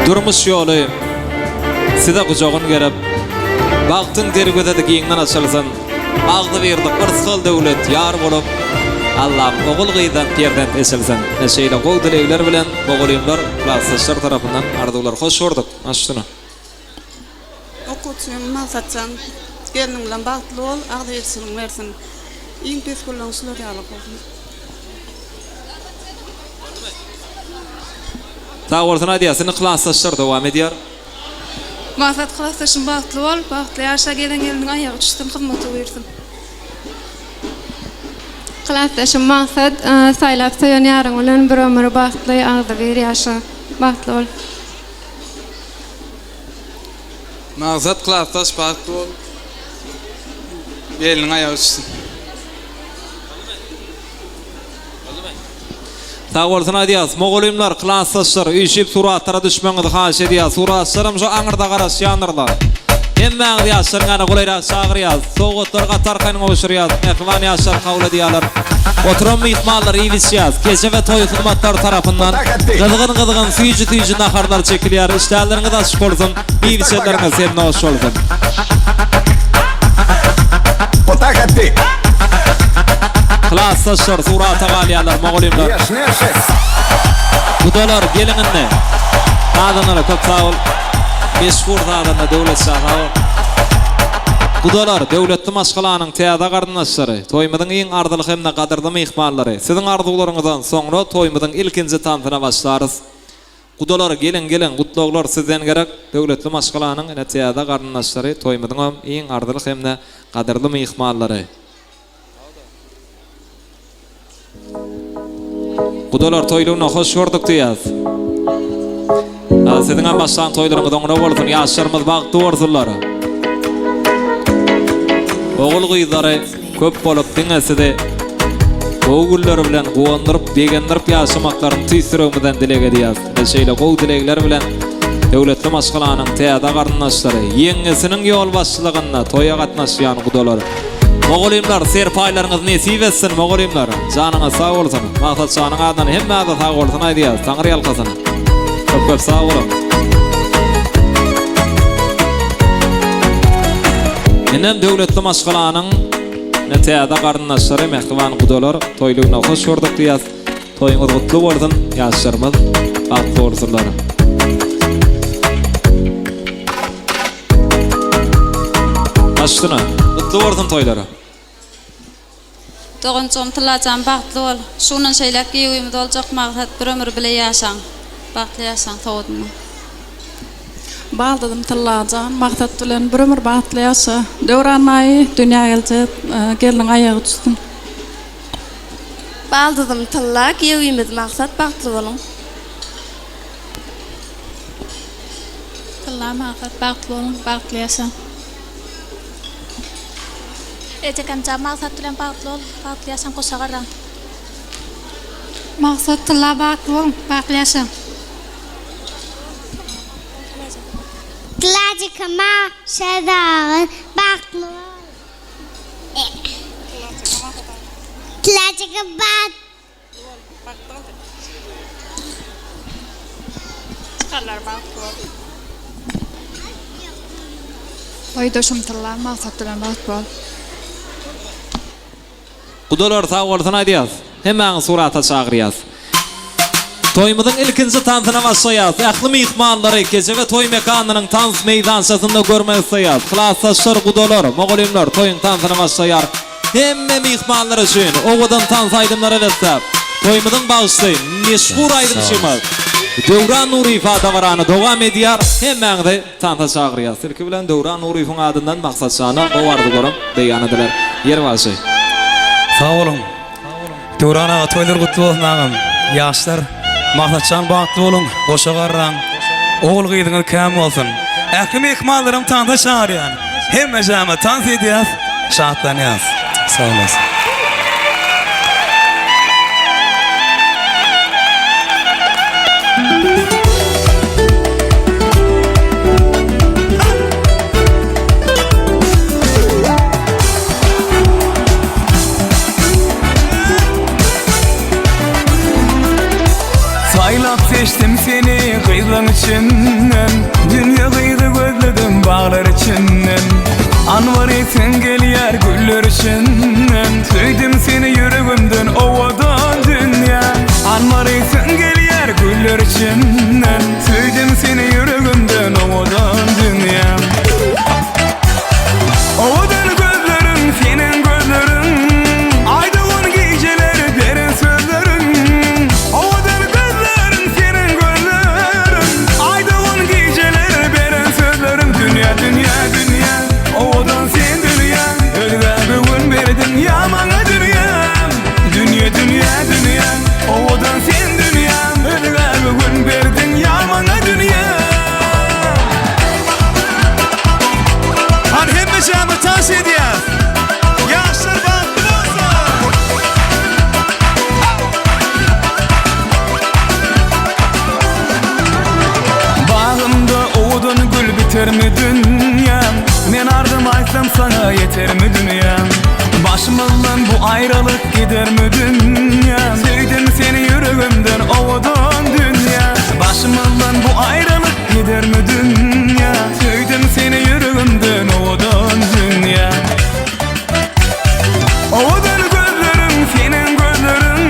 Durmuş ýoly size gujagyn gerip, bagtyň derwezesi giňden açylsyn. Agzybirlik, yrsgal-döwlet ýar bolup, Allam ogul-gyzdan perzent eçilsin. Ine şeýle gowy dilegler bilen mugallymlar, klasdaşlar tarapyndan arzuwlar. Hoş gördük. Baş üstüne. Okuwçym Maksatjan gelniň bilen bagtly bol agzybirçiligiň bersin iň pes gülleň şular ýaly bolsun. Sag bolsun aýdýas indi klasdaşlar dowam edýär. Maksat klasdaşym bagtly bol bagtly ýaşa gelen gelniň aýagy düşsün hyzmaty buýursyn. Klasdaşym Maksat saýlap söýen ýaryň bilen bir ömür bagtly agzybir ýaşa bagtly bol. Maksat klasdaş bagtly bol. Gelniň aýagy düşsün. Sag bolsun aýdýas. Mugallymlar, klasdaşlar, üýşüp suratlara düşmegiňizi haýyş edýäs. Suratçylaram şu aňyrda garaşýandyrlar. Hemmäňizi ýaşlaryň ýanyna golaýrak çagyrýas. Sowgatlary gaty arkaýyn gowşurýas. Mähriban ýaşlar kabul edýärler. Oturan myhmanlar iýip-içýäs. Keçe we toý hyzmatlary tarapyndan gyzgyn-gyzgyn süýji-süýji naharlar çekilýär. Işdäleriňiz açyk bolsun, iýip-içenleriňiz hem noş bolsun. Klasdaşlar surata galýarlar mugallymlar. Gudalar geliň indi. Sazanlara köp sag bol. Meşhur sazanda Döwletşa sag bol. Gudalar, döwletli maşgalanyň täze garyndaşlary, toýumyzyň iň arzyly hem-de gadyrly myhmanlary, siziň arzuwlaryňyzdan soňra toýumyzyň ilkinji tansyna başlarys. Gudalar, geliň, geliň, gutlaglar sizden gerek. Döwletli maşgalanyň ine täze garyndaşlary, toýumyzyňam iň arzyly hem-de gadyrly myhmanlary. Gudalar toýlugyna hoş gördük diýýäs. Siziňem başlan toýlaryňyz oňuna bolsun, ýaşlarymyz bagtly bolsunlar. Ogul gyzlary köp bolup diňe sizi gowy günler bilen guwandyryp, begendirip ýaşamaklaryny tüýs ýüregimizden dileg edýäs. Ine şeýle gowy dilegler bilen döwletli maşgalanyň täze garyndaşlary, ýeňňesiniň ýolbaşçylygynda toýa gatnaşýan gudalar. Mugallymlar serpaýlaryňyz nesip etsin mugallymlar janyňyz sag bolsun Maksat şanyň adyndan hemmäňize sag bolsun aýdýas Taňry ýalkasyn köp köp sag boluň. Inem döwletli maşgalanyň ne täze garyndaşlary mähriban gudalar toýlugyna hoş gördük diýýäs toýuňyz gutly bolsun ýaşlarymyz bagtly bolsunlar. Başyna. Gutly bolsun toýlary. Doganjygym Tyllajan bagtly bol. Şu günden şeýläk giýewimiz boljak Magsat bir ömür bile ýaşaň. Bagtly ýaşaň sowudyna. Baldyzym Tyllajan Maksat bilen bir ömür bagtly ýaşa. Döwran daýy dünýä geljek gelniň aýagy düşsün. Baldyzym Tylla giýewimiz Maksat bagtly boluň. Tylla Maksat bagtly boluň bagtly ýaşaň. Ejekämjan Maksat bilen bagtly bol bagtly ýaşaň goşa garraň. Maksat Tylla bagtly boluň bagtly ýaşaň. Tyllajykym Şedagyz bagtly bol. Tyllajykym bagt. Çykarlar bagtly bol. Boýdaşym Tylla Maksat bilen bagtly bol. Gudalar sag bolsun aýdýas. Hemmäňizi surata çagyrýas. Toýumyzyň ilkinji tansyna başlaýas. Ähli myhmanlary Kejebe toý mekanynyň tans meýdançasynda görmek isleýäs. Klasdaşlar, gudalar, mugallymlar toýuň tansyna başlaýar. Hemme myhmanlar üçin owadan tans aýdymlara besläp, toýumyzyň bagşysy, meşhur aýdymçymyz Döwran Nuryýew dabarany dowam edýär. Hemmäňizi tansa çagyrýas. Ilki bilen Döwran Nuryýewiň adyndan Maksat jana gowy arzuwlarym beýan ediler. Ýer bagşy. Sag boluň. Döwran aga toýlar gutly bolsun agam. Ýaşlar Maksatjan bagtly boluň, goşa garraň. Ogul gyzyňyz kän bolsun. Ähli myhmanlaram tansa çagyrýan. Hemmejämiz tans edýäs, şatlanýas. Sag olasyn. Saýlap seçdim seni gyzlaň içinden Dünýe gyzy gözledim baglar içinden Anwar esin gelýär güller içinden Söýdüm seni ýüregimden owadan dünýä Anwar esin gelýär güller içinden Söýdüm seni ýüregimden owadan dünýä Owadan gözleriň seniň gözleriň Aý dogan gijeler beren sözleriň Owadan gözleriň seniň gözleriň Aý dogan gijeler beren sözleriň Dünýä dünýä dünýä owadan sen dünýä Özgä göwün berdiň ýa maňa dünýä Dünýe dünýä dünýä owadan sen dünýä Özgä göwün berdiň ýa maňa dünýä Hany hemme jamy tans edýäs. Ýetermi dünýäm Men ardym aýtsam saňa ýetermi dünýäm Başymyzdan bu aýralyk gidermi dünýäm Söýdüm seni ýüregimden owadan dünýä Başymyzdan bu aýralyk gidermi dünýä Söýdüm seni ýüregimden owadan dünýä Owadan gözleriň seniň gözleriň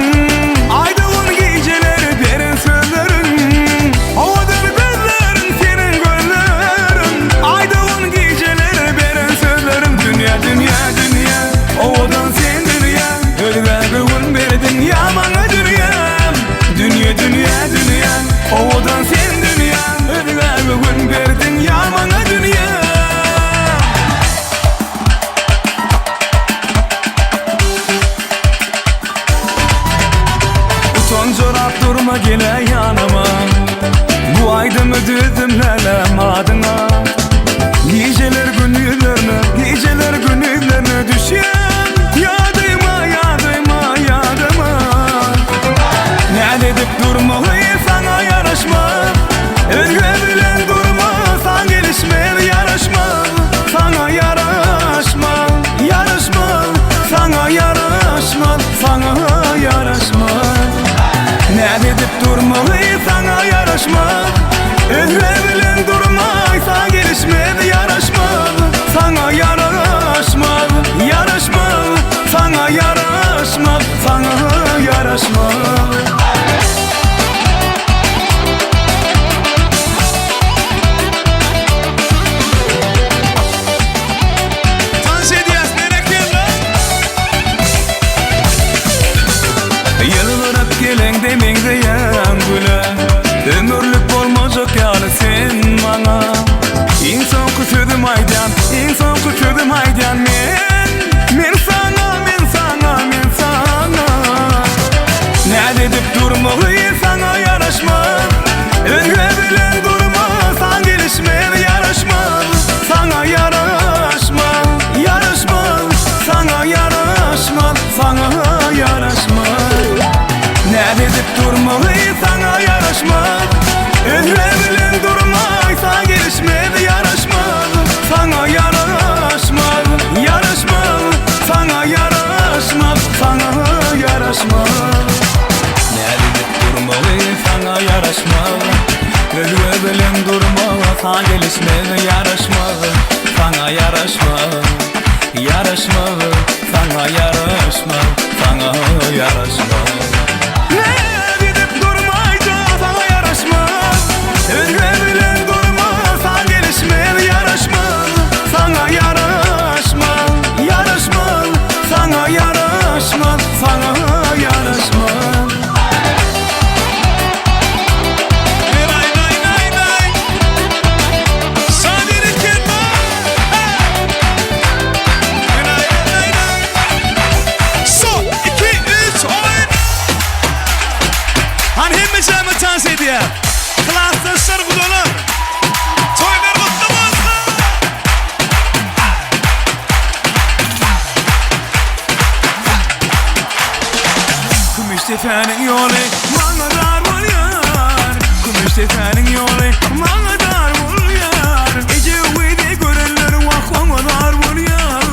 Aýdygyn gijeler beren sözleriň Owadan gözleriň seniň gözleriň Aýdygyn gijeler beren sözleriň Dünýä dünýä dünýä Owadan sen dünýä Özgä göwün berdiň ýa maňa dünýäm Dünýe dünýä dünýä Owadan sen dünýä Özgä göwün berdiň ýa maňa dünýä. Utanjyrap durma gele ýanyma Bu aýdymy düzdüm lälem adyňa Gijeler gündizlerine, gijeler gündizlerine düşýän Ýadyma, ýadyma, ýadyma Näz edip durmagy saňa ýaraşmaz Özge bilen durma saň gelişmez ýaraşmaz Saňa ýaraşmaz, ýaraşmaz Saňa ýaraşmaz, saňa ýaraşmaz Näz edip durmagy saňa ýaraşmaz Özge bilen durmaý saň gelişmez ýaraşmaz Saňa ýaraşmaz, ýaraşmaz Saňa ýaraşmaz, saňa ýaraşmaz. Tans edýäs berekella. Ýylgyryp geleňde meňzeýäň güle Ömürlik bolmajak ýaly sen maňa Iň soňky sözüm aýdýan, iň soňky sözüm aýdýan men Men saňa, men saňa, men saňa Näz edip durmagy saňa ýaraşmaz Özge bilen durma saň gelişmez ýaraşmaz Saňa ýaraşmaz, ýaraşmaz Saňa ýaraşmaz, saňa ýaraşmaz Näz edip durmagy saňa ýaraşmaz Özge bilen durma saň gelişmez ýaraşmaz Saňa ýaraşmaz, ýaraşmaz Saňa ýaraşmaz, saňa ýaraşmaz Näz edip durmagy saňa ýaraşmaz Özge bilen durmaga saň gelişmez ýaraşmaz Saňa ýaraşmaz, ýaraşmaz Saňa ýaraşmaz, saňa ýaraşmaz Näz edip durmaýda saňa ýaraşmaz Özge bilen durma saň gelişmez ýaraşmaz Saňa ýaraşmaz, ýaraşmaz Saňa ýaraşmaz, saňa ýaraşmaz. Son, iki, üç, oýun! Hany hemme jamy tans edýär. Klasdaşlar, gudalar. Toýlar gutly bolsun! Kümüşdepäniň ýoly maňa dar bolýar Kümüşdepäniň ýoly maňa dar bolýar Eje gyzy görenler wah oňa zar bolýar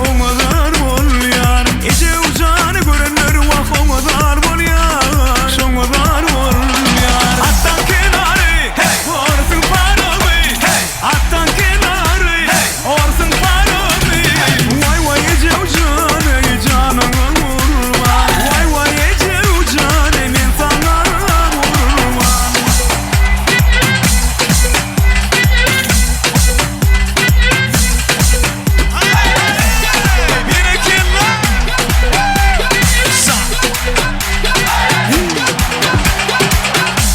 Oňa zar bolýar Eje jany görenler wah oňa zar bolýar Şoňa zar bolýar Atdan kenary hey Orsuň paromy hey Atdan kenary hey Orsuň paromy Waý waý ejew jan eý janyňa gurban Waý waý ejew jan eý men saňa gurban. Berekella!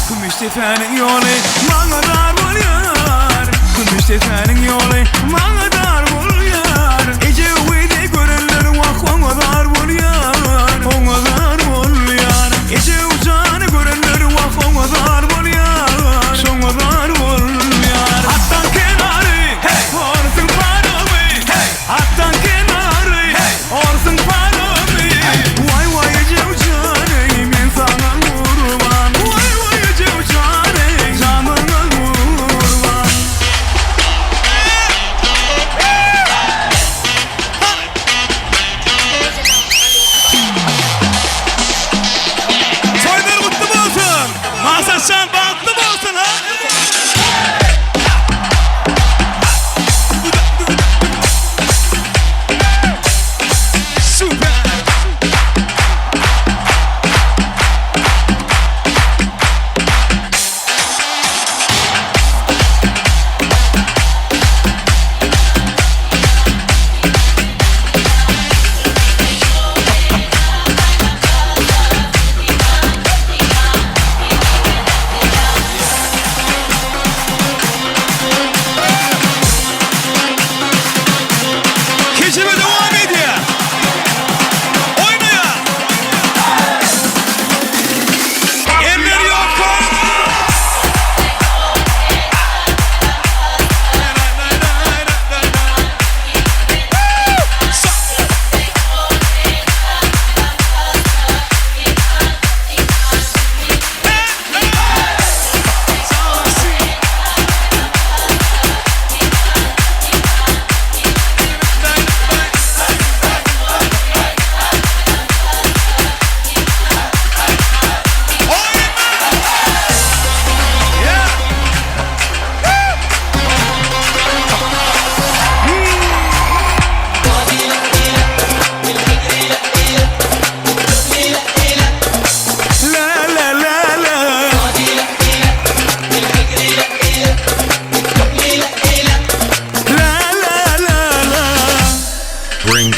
Kümüşdepäniň ýoly maňa dar bolýar Kümüşdepäniň ýoly maňa dar bolýar Eje gyzy görenler wah oňa zar bolýar Oňa zar bolýar Eje jany görenler wah oňa zar bolýar Şoňa zar bolýar Atdan kenary hey Orsuň paromy hey Atdan kenary hey Orsuň paromy Waý waý ejew jan eý men saňa gurban Waý waý ejew jan eý janyňa gurban.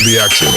the action.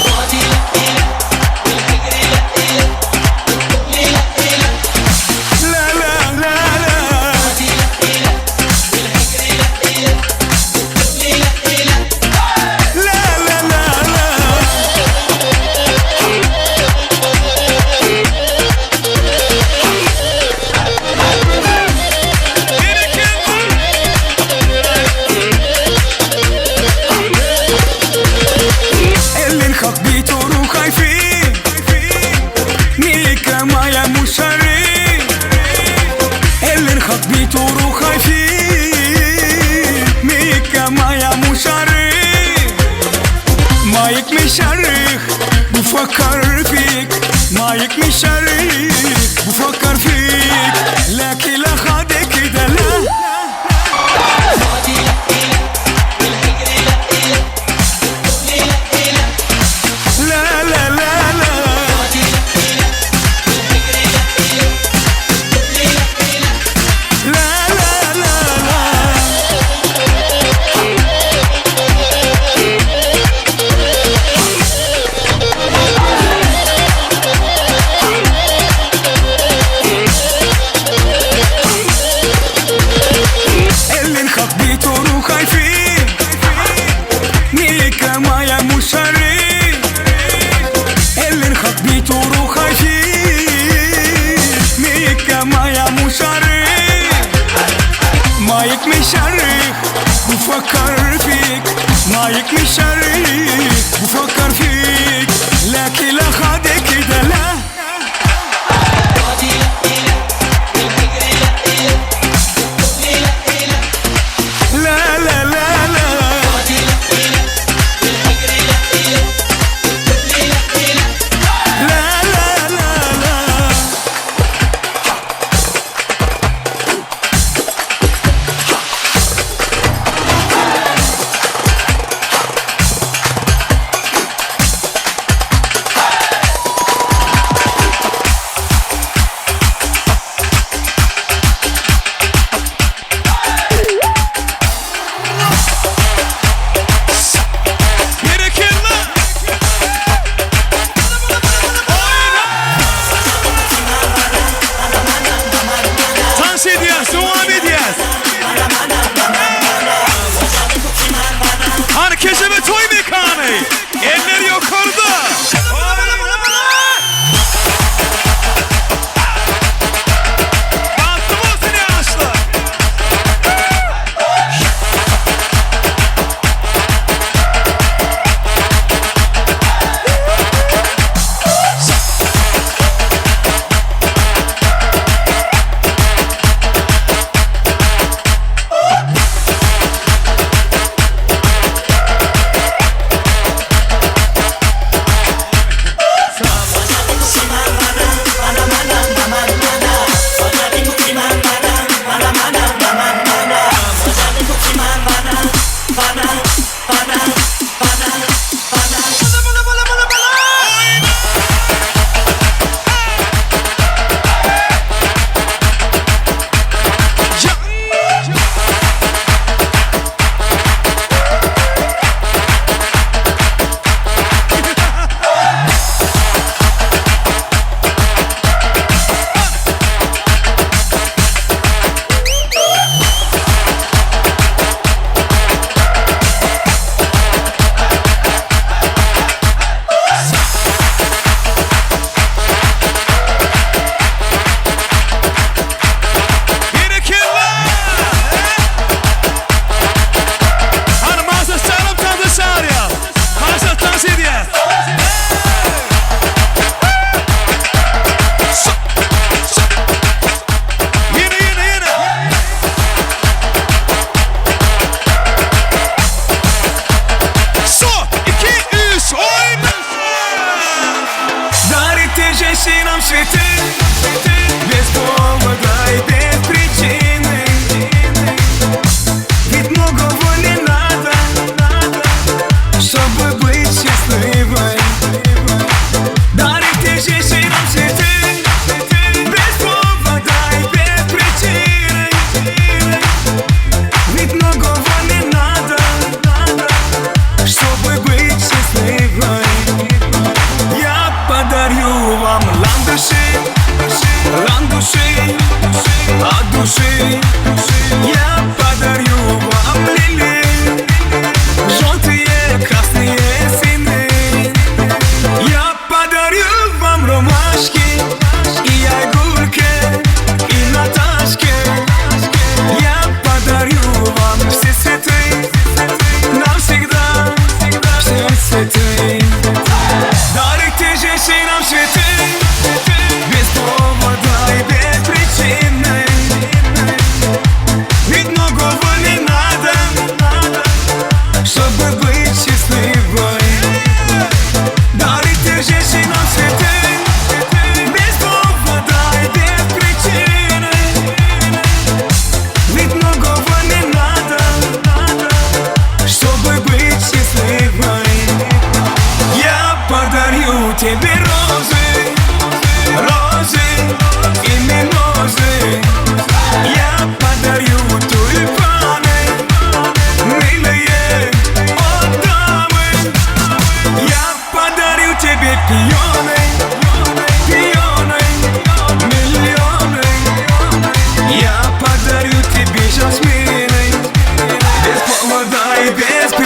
اللي خبيته خايفين ميكا مايا مشاري اللي خبيته خايفين ميكا مايا مشاري مايك مشرخ بفكر فيك مايك مشرخ بفكر فيك لكن لا خدك كده لا. لا لا لا لا لا لا لا لا. اللي خبيته خايفين ميكا مايا مشاري اللي خبيته خايفين ميكا مايا مشاري مايك مشرخ بفكر فيك مايك مشرخ بفكر فيك لكن لا خدك كده لا. لا لا لا لا لا لا لا لا.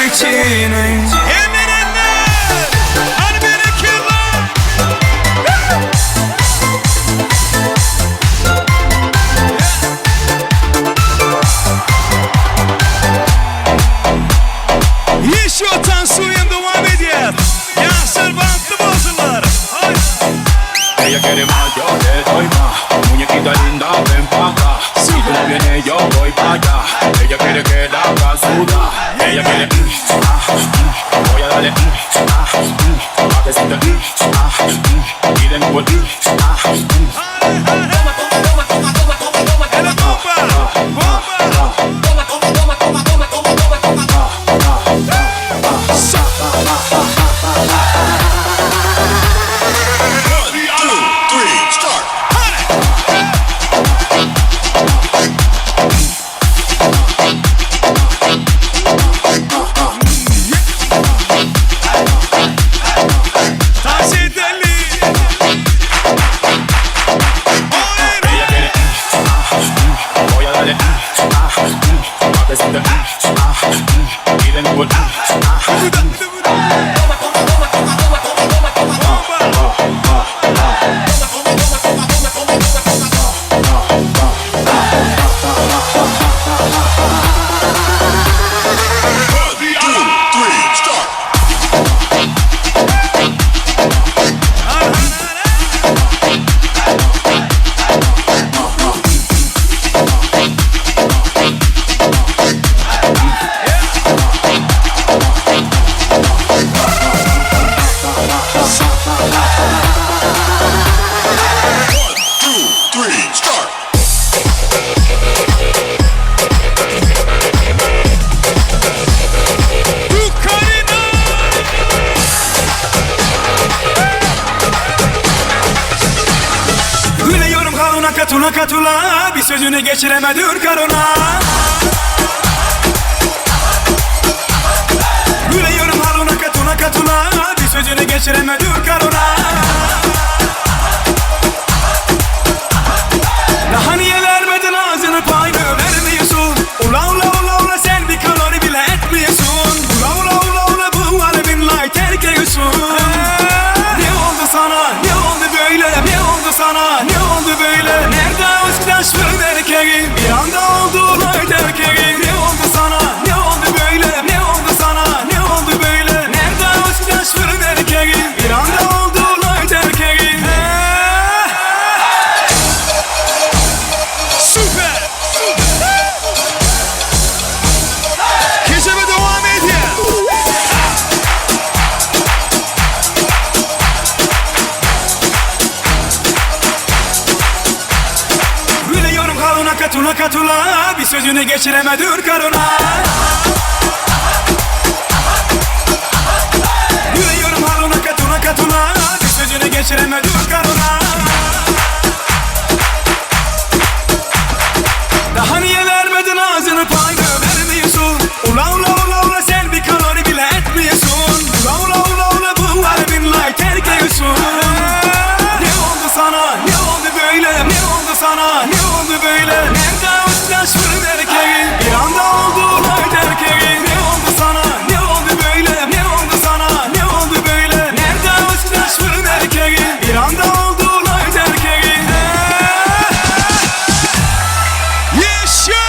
içini. Eller eller! Hadi berekella! Еще tansujem devam edýär. Ýaşlar bagtly bolsunlar. Ella quiere más, yo le doy más. Muñequita linda, ven pa' acá. Si tú no vienes, yo voy pa' allá. Ella quiere que la haga sudar. Ella quiere, mm, ah, mm. Voy a darle, mm, ah, mm. Pa' que sienta, mm, ah, mm. Y de nuevo, mm, ah, mm. Hele bomba! Bomba! One, two, three, start. Dans edelim. Ella quiere, mm, ah, mm. Voy a darle, mm, ah, mm. Pa' que sienta, mm, ah, mm. Y de nuevo, mm, ah, mm. One, two, three, start. One, two, three, start. Ukrayna! Gülüyorum karuna katula katula Bir sözünü geçiremedi karuna Gülüyorum haruna katula katula Bir sözünü geçiremedi karuna Daha niye vermedin ağzını payını vermiyorsun Ula ula ula ula sen bir kalori bile etmiyorsun Ula ula ula ula bu harbin lay terk ediyorsun Ne oldu sana ne oldu böyle ne oldu sana ne oldu böyle Nerede ıslaş erkeği bir anda oldu lay erkeği Ne oldu sana ne oldu böyle ne oldu sana ne oldu böyle Nerede ıslaş erkeği bir anda oldu lay erkeği Süper! Geceme devam ediyor. Gülüyorum karuna katula katula Bir sözünü geçiremedi karuna Gülüyorum haruna katula katula Bir sözünü geçiremedi karuna Daha niye vermedin ağzını payını vermiyorsun Ula ula ula ula sen bir kalori bile etmiyorsun Ula ula ula ula bu harbin lay terk ediyorsun Ne oldu sana ne oldu böyle ne oldu sana ne oldu böyle Nerede ıslaş erkeği bir anda oldu lay erkeği Ne oldu sana ne oldu böyle ne oldu sana ne oldu böyle Nerede ıslaş erkeği bir anda oldu lay erkeği Yaşa!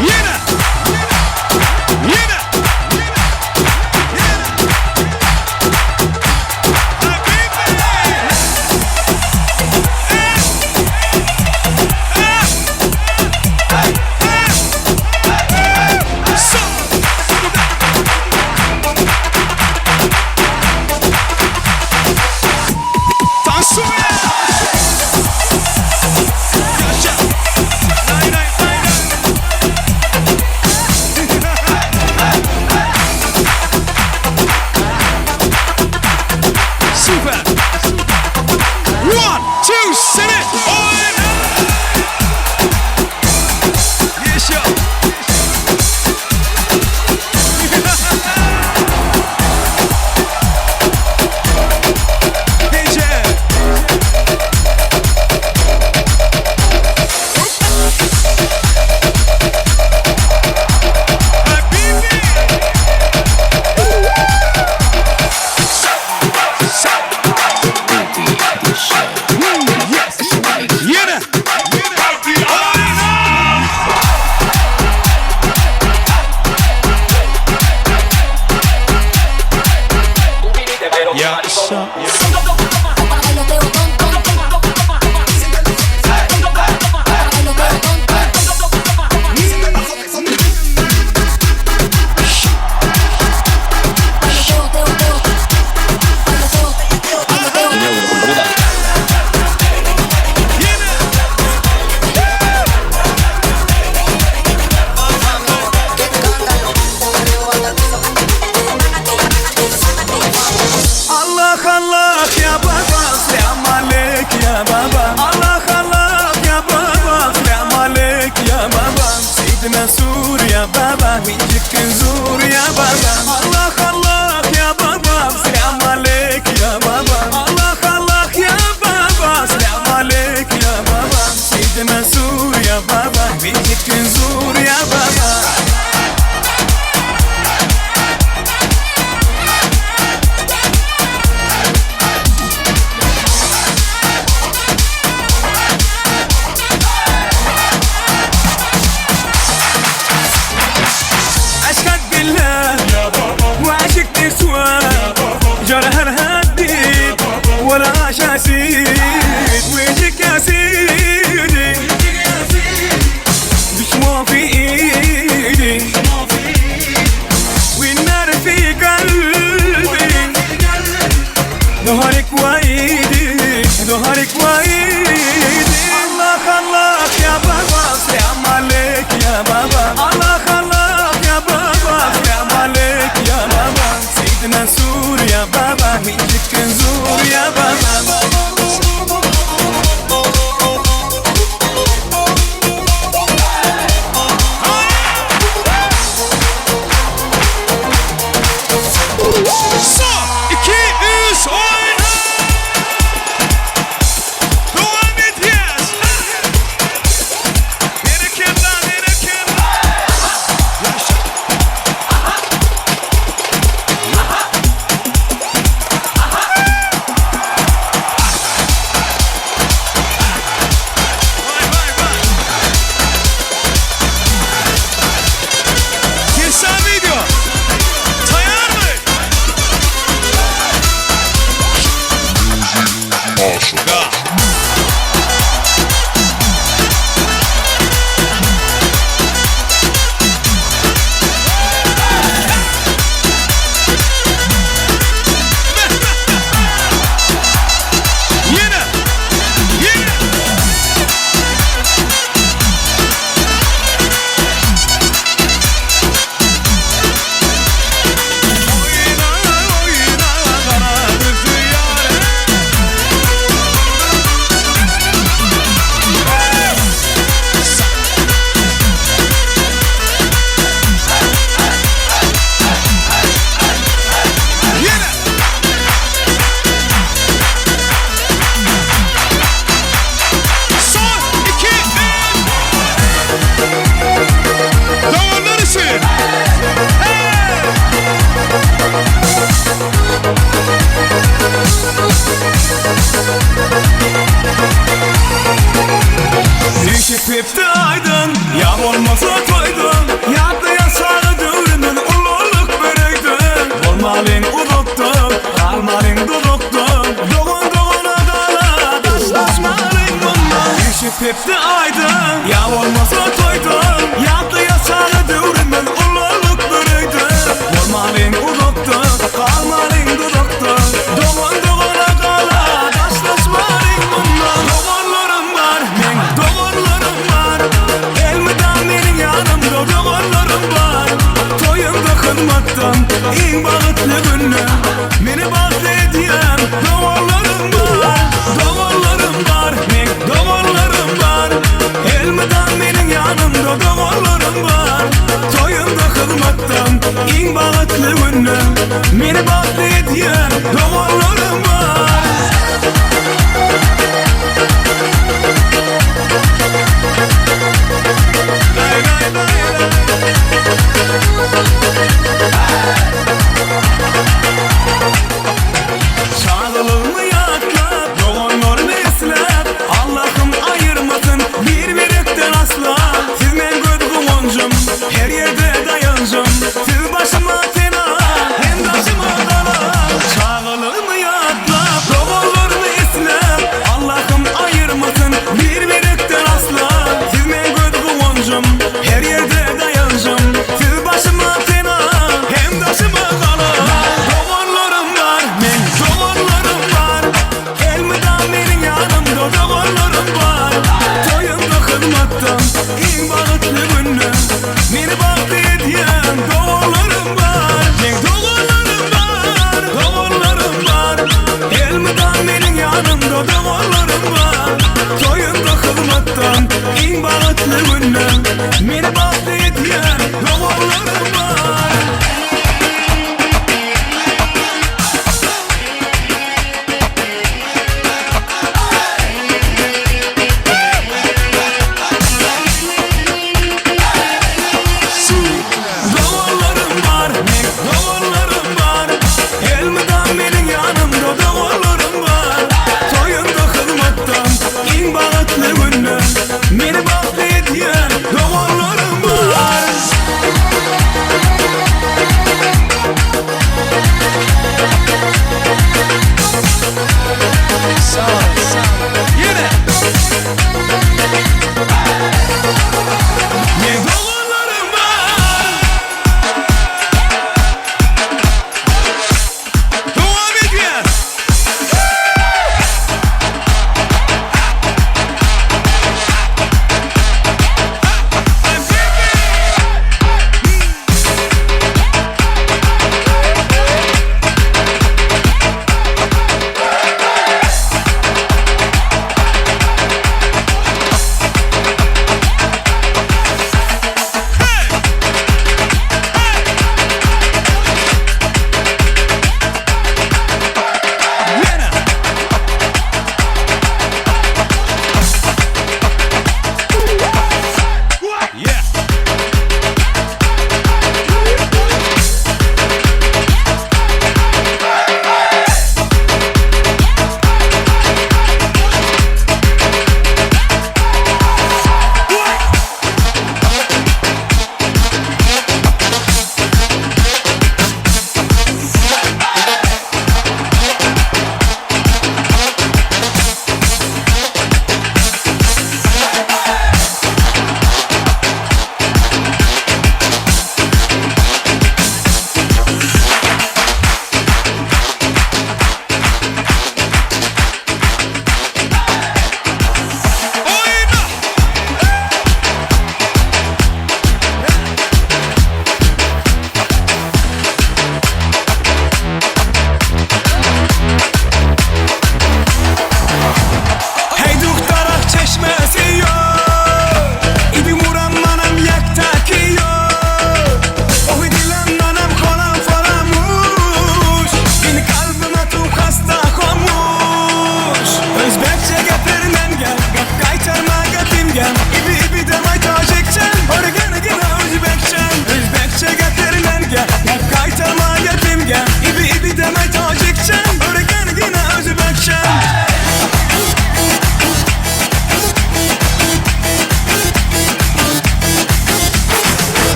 Yine! Yine! Tansuya! Yaşa! Lay lay lay lay! Süper! One, two, three, oyna! Yaşa! DJ! ويجيك يا سيدي دشمو في ايدي والنار في قلبي ظهرك وايدي ظهرك وايدي الله الله يا بابا سلام عليك يا بابا الله الله يا بابا سلام عليك يا بابا سيدنا سور يا بابا ويجيك نزور يا بابا Son, iki, üç, oyna! Dowam edýäs! Berekella, berekella! Ýaşa! Waý, waý, waý! Kesan video! Taýýarmy? Ýene! Ýene! Oýna, oýna, gara gözli ýar. Ýene! Son, iki, üç. Doganlar üçin. Hey! Düşüp aydın Ya olmasa toydun Ýatda ýaşagy döwrümiz ululyk bereýdi Bolmalyň uzakda, galmalyň duzakda Dogan dogana gala, daşlaşmalyň mundan Düşüp aýdyn Ya olmasa toýdun Ýatda ýaşagy döwrümiz ululyk bereýdi Bolmalyň uzakda, galmalyň duzakda Dogan dogana gala, daşlaşmalyň mundan Doganlarym bar, meň doganlarym bar Elmydam meniň ýanymda doganlarym bar Toýumda hyzmatdan iň bagtly günüm Meni bagtly edýän doganlarym bar Doganlarym bar, meň doganlarym bar Elmydam meniň ýanymda doganlarym bar Toýumda hyzmatdan iň bagtly günüm Meni bagtly edýän doganlarym bar Lay lay lay lay. Çagalygymy ýatlap, doganlarymy esläp, Allahym aýyrmasyn bir-birekden asla. Siz meň göz guwanjym, her ýerde daýanjym. Siz başyma pena, hem daşyma gala. Çagalygymy ýatlap,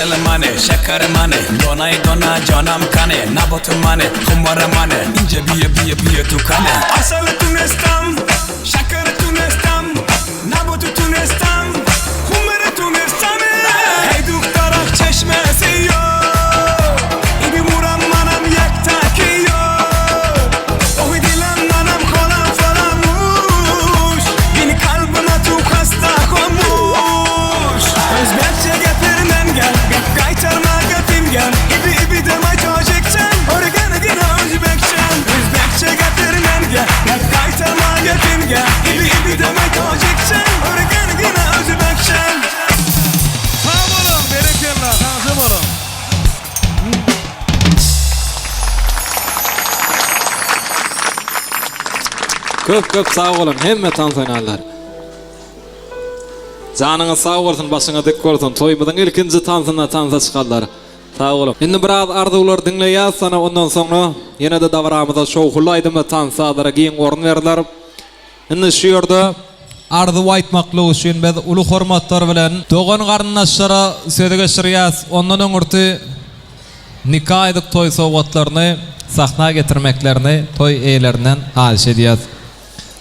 Asalym hany, şekerim hany Donaý dona janam kany Nabatym hany, humarym hany Inje biýe biýe biýe tükany Asaly tunestam, şekeri tunestam Nabaty tunestam, humary tunestam Hey duhtarak çeşmesi yo Ibi muram manam yektaki yo Ohi dilam manam kholam faramuş Beni kalbime tu hasta khomuş Özbekçe gapir menga Gap qaytarma gapimga Ibi ibi demay tojikcha O'rganigina o'zbekcha O'zbekcha gapir menga Gap qaytarma gapimga Ibi ibi demay tojikcha O'rganigina o'zbekcha Sag boluň, berekella, sagja boluň. Köp köp sag boluň hemme tans oýnanlar. Janyňyz sag bolsun başyňyz dik bolsun toýumyzyň ilkinji tansynda tansa çykanlar. Sag boluň. Indi biraz arzuwlar diňleýäs sana ondan soňra ýene-de dabaramyza şowhunly aýdym we tans sazlara giň orun berler. Indi şu ýerde arzuw aýtmaklyk üçin biz uly hormatlar bilen dogan-garyndaşlara sözi geçirýäs. Ondan öňürti nika edip toý sowgatlaryny sahna getirmeklerini toý eýelerinden haýyş edýäs.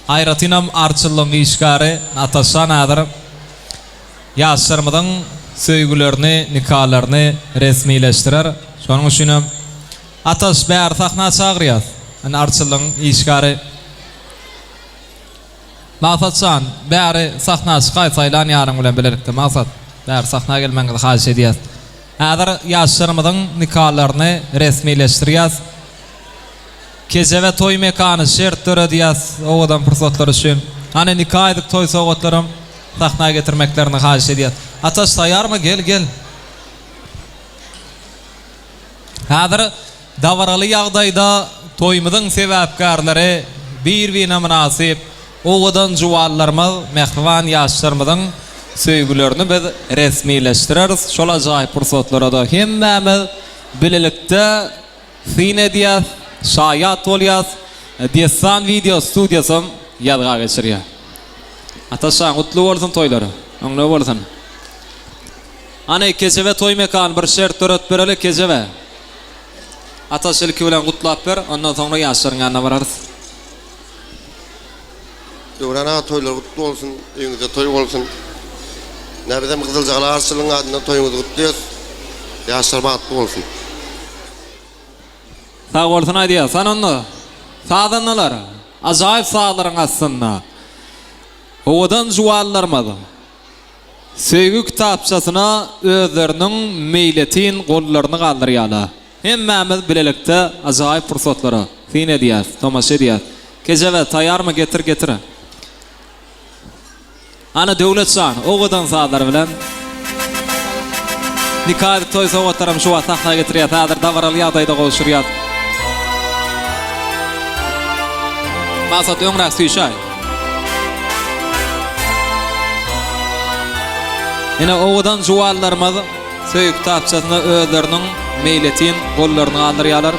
Aýratynam arçynlygyň işgäri Nataşa häzir ýaşlarymyzyň söýgülerini, nikalaryny resmileşdirer. Şonuň üçinem Ataş bäri sahna çagyrýas. Indi arçynlygyň işgäri Maksat jan, bäri sahna çykaý saýlan ýaryň bilen bilelikde Maksat, bäri sahna gelmegiňizi haýyş edýäs. Häzir ýaşlarymyzyň nikalaryny resmileşdirýäs. Kejebe toý mekany şert döredýäs owadan pursatlar üçin. Hany nika edip toý sowgatlaram sahna getirmeklerini haýyş edýäs. Ataş taýýarmy gel gel. Häzir dabaraly ýagdaýda toýumyzyň sebäpkärleri bir-birine mynasyp owadan juwanlarymyz, mähriban ýaşlarymyzyň söýgülerini biz resmileşdireris. Şol ajaýyp pursatlara-da hemmämiz bilelikde Syn edýäs, şaýat bolýas. Dessan wideo studiýasam ýazga geçirýär. Ataşjan gutly bolsun toýlar. Öňde bolsun. Hany Kejebe toý mekan bir şert döret bereli Kejebe. Ataş ilki bilen gutlap ber, ondan soňra ýaşlaryň ýanyna bararys. Döwran aga toýlar gutly bolsun, öýüňizde toý bolsun. Ine bizem Gyzyljagala arçynlygyň adyndan toýuňyzy gutlaýas. Ýaşlar bagtly bolsun. Sag bolsun aýdýas. Hany onda sazandalar ajaýyp sazlaryň astynda owadan juwanlarymyz söýgi kitapçasyna özleriniň meýletin gollaryny galdyrýarlar. Hemmämiz bilelikde ajaýyp pursatlara syn edýäs, tomaşa edýäs. Kejebe, taýýarmy, getir, getir. Ana, Döwlet jan, owadan sazlar bilen nika edip toý sowgatlaram şu wagt sahna getirýäs, häzir dabaraly ýagdaýda gowşurýas. Maksat öňräk süýşäý. Ine, owadan juwanlarymyz Söýgi kitapçasyna özleriniň meýletin gollaryny galdyrýarlar.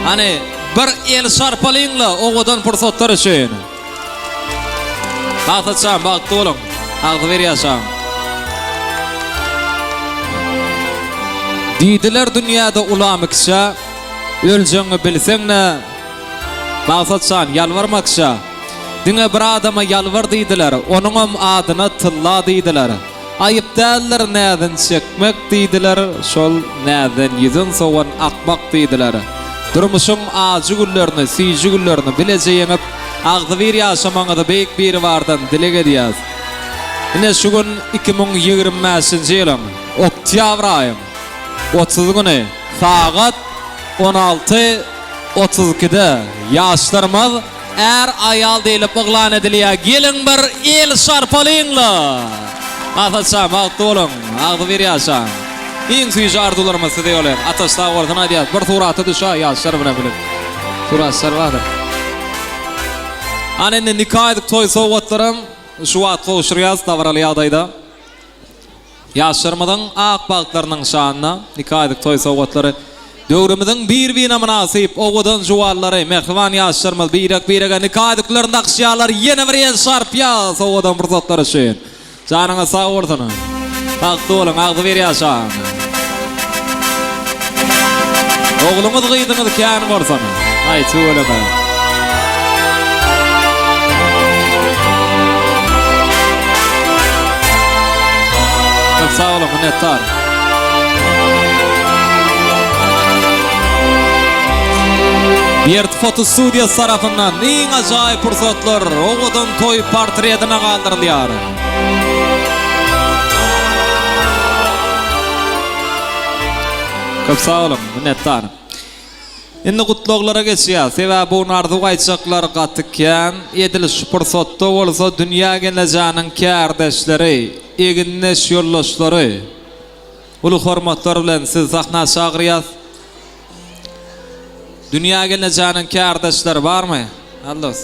Hany, bir el şarpalyň-la owadan pursatlar üçin. Maksatjan, bagtly boluň, agzybir ýaşaň. Diýdiler dünýäde ulamy-kiçä, Öljegiňi bilseň-de, Maksatjan, ýalbarma kişä. Diňe bir adama ýalbar diýdiler, onuňam adyna Tylla diýdiler. Aýyp däldir näzin çekmek diýdiler, şol näzden ýüzün sowan akmak diýdiler. Durmuşyň ajy günlerini, süýji günlerini bileje ýeňip, agzybir ýaşamagyňyzy Beýik Biribardan dileg edýäs. Ine şu gün 2025-nji ýylyň oktýabr aýyň 30 güni sagat 16 32-de ýaşlarymyz Är-aýal diýlip yglan edilýär. Geliň bir el şarpalyňla! Asaça bagtly boluň, agzybir ýaşaň. Iň süýji arzuwlarymyz size ýolýas. Ataş sag bolsun aýdýas. Bir surata düşä ýaşlar bilen bile. Suratçylar bardyr. Ana indi nika edip toý sowgatlaram şu wagt gowşurýas dabaraly ýagdaýda. Ýaşlarymyzyň ak bagtlarynyň şanyna nika edip toý sowgatlary. Döwrümiziň bir-birine mynasyp owadan juwanlary, mähriban ýaşlarymyz birek-birege nika ýüzüklerini dakyşýarlar. Ýene bir el çarpýas owadan pursatlar üçin. Janyňyz sag bolsun. Bagtly boluň, agzybir ýaşaň. Ogluňyz, gyzyňyz kän bolsun. Aý, tüweleme. Köp sag boluň, minnetdar. Berdi foto studiýasy tarapyndan iň ajaýyp pursatlar owadan toý portretine galdyrylýar. Köp sag boluň, minnetdar. Indi gutlaglara geçýäs. Sebäbi bu gün arzuw aýtjaklar gaty kän. Edil şu pursatda bolsa Dünýä gelnejäniň kärdeşleri, egindeş ýoldaşlary uly hormatlar bilen sizi sahna çagyrýas. Dünýä gelnejäniň kärdeşleri barmy? Allos.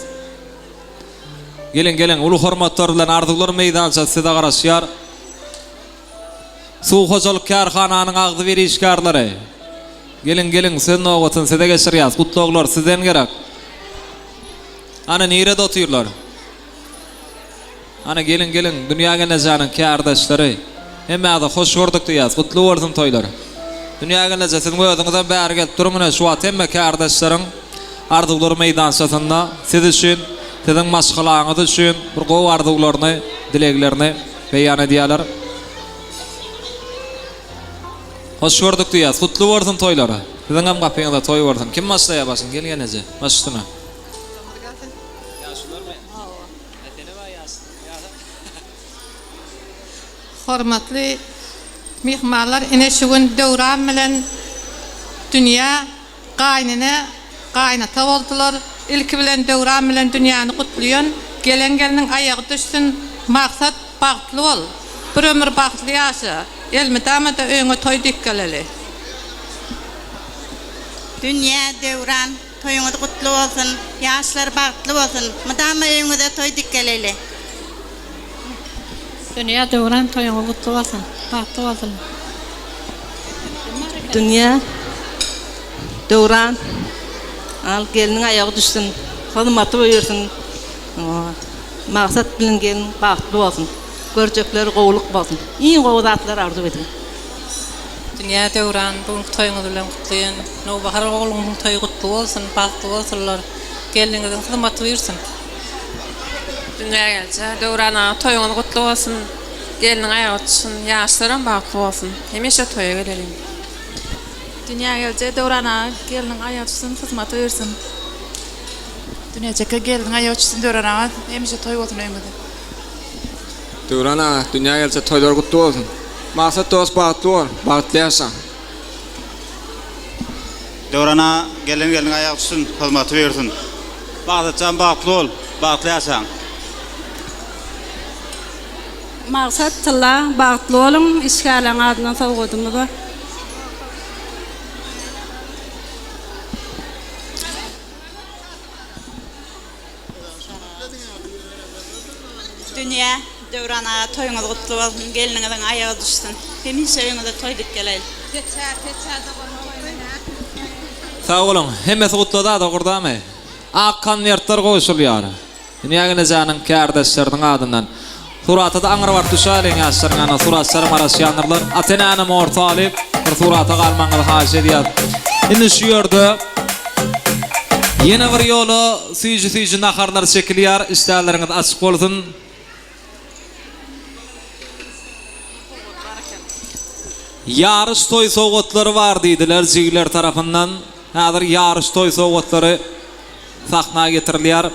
Geliň, geliň, uly hormatlar bilen arzuwlar meýdançasy size garaşýar. Suw hojalyk kärhananyň agzybir işgärleri. Geliň, geliň, söz nobatyny size geçirýäs. Gutlaglar sizden gerek. Ana, nirede otyrlar? Ana, geliň, geliň, Dünýä gelnejäniň kärdeşleri. Hemmäňizi hoş gördük diýýäs. Gutly bolsun toýlar. Dünýä gelneje, siziň özüňizem bäri gelip duruň, ine, şu wagt hemme kärdeşleriň arzuwlar meýdançasynda siz üçin, siziň maşgalaňyz üçin bir gowy arzuwlaryny, dileglerini beýan edýärler. Hoş gördük diýýäs. Gutly bolsun toýlar. Siziňem gapyňyzda toý bolsun. Kim başlaýar başyny? Gel gelneje, baş üstüne. Hormatly myhmanlar ine şu gün Döwran bilen Dünýä gaýynene gaýynata boldular. Ilki bilen Döwran bilen Dünýäni gutlaýan. Gelen gelniň aýagy düşsün. Maksat bagtly bol. Bir ömür bagtly ýaşa. Elmydama-da öýüňe toý dikgeleli. Dünýä, Döwran, toýuňyz gutly bolsun! Ýaşlar bagtly bolsun! Mydama öýüňize toý dikgeleli! Dünýä Döwran toýuňyz gutly bolsun! Bagtly bolsun! Dünýä Döwran al gelniň aýagy düşsün hyzmaty buýursyn Maksat bilen gelin bagtly bolsun görjekleri gowulyk bolsun iň gowy zatlary arzuw ediň. Dünýä Döwran bu günki toýuňyz bilen gutlaýan. Nowbahar ogluňyzyň toýy gutly bolsun, bagtly bolsunlar. Gelniňiziň hyzmaty buýursyn. Dünýä gelje Döwran aga toýuňyz gutly bolsun. Gelniň aýagy tutsun, ýaşlaram bagtly bolsun. Hemişe toýa geleliň. Dünýä gelje Döwran aga gelniň aýagy tutsun, hyzmaty buýursyn. Dünýäjeke gelniň aýagy tutsun Döwran aga hemişe toý bolsun öýüňizde. Döwran aga, dünýä gelse toýlar gutly bolsun. Maksat dost bagtly bol, bagtly ýaşa. Döwran aga, gelen gelniň aýagy tutsun, hyzmaty buýursun. Maksatjan bagtly bol, bagtly ýaşaň. Maksat Tylla bagtly boluň, işgärleň adyndan sowgadymyz bar. Dünýä, Döwran aga toýuňyz gutly bolsun, gelniňiziň aýagy düşsün. Hemişe öýüňize toý dik geleýin. Sag boluň. Hemmesi gutlada dogurdamy? Ak konwertler gowşurylýar. Dünýä gelnejäniň kärdeşleriniň adyndan. Surata-da aňry baryp düşäliň ýaşlaryň ýanyna suratçylaram garaşýandyrlar. Ata-enänem orta alyp bir surata galmagyňyzy haýyş edýäs. Indi şu ýerde ýene bir ýola süýji-süýji naharlar çekilýär. Işdäleriňiz açyk bolsun. Ýaryş toý sowgatlary bar diýdiler jigiler tarapyndan. Häzir ýaryş toý sowgatlary sahna getirilýär.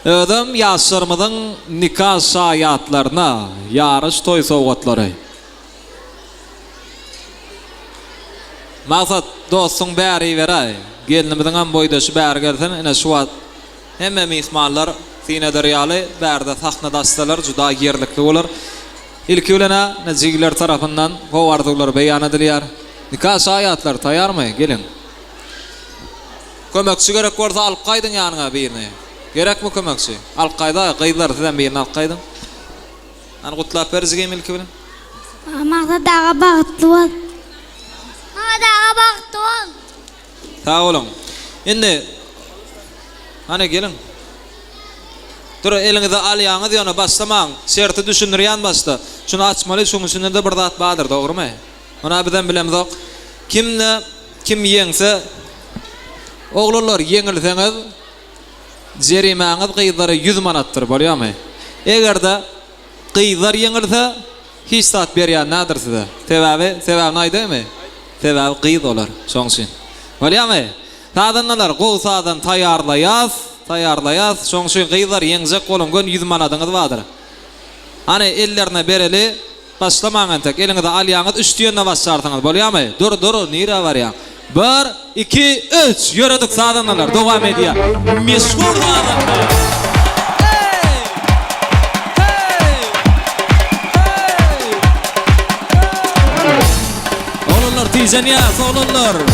Özem ýaşlarymyzyň nika şaýatlaryna ýaryş toý sowgatlary. Maksat, dostuň bäri beräý. Gelnimiziňem boýdaşy bäri gelsin. Ine şu wagt hemme myhmanlar syn eder ýaly bärde sahnada açsalar juda ýerlikli bolar. Ilki bilen-ä ine jigiler tarapyndan gowy arzuwlar beýan edilýär. Nika şaýatlary taýýarmy? Geliň. Kömekçi gerek bolsa alyp gaýdyň ýanyňa birini. Gerekmi kömekçi? Alyp gaýdaý, gyzlar sizem birini alyp gaýdyň. Hany gutlap ber jigim ilki bilen. Maksat aga bagtly bol. Maksat aga bagtly bol. Sag boluň. Indi hany geliň. Dur eliňize alýaňyz ýöne başlamaň. Şerti düşündirýän başda. Şuny açmaly şuň içinde-de bir zat bardyr dogrymy? Muny bizem bilemzok. Kimde kim ýeňse oglanlar ýeňilseňiz jerimäňiz gyzlara 100 manatdyr bolýamy? Egerde gyzlar ýeňilse hiç zat berýän däldir size. Sebäbi sebäbini aýdaýmy? Sebäbi gyz olar şoň üçin. Bolýamy? Sazandalar gowy sazan taýýarlaýas taýýarlaýas şoň üçin gyzlar ýeňjek boluň göni 100 manadyňyz bardyr. Hany ellerine bereli. Başlamaň entek, eliňize alýaňyz, üç diýende başlarsyňyz, bolýamy? Dur, dur, nirä barýaň? Bir, iki, üç! Ýöredik sazandalar, dowam edýär. Meşhur sazanda! Heý! Heý! Heý! Heý! Oglanlar tijenýäs, oglanlar! Heý!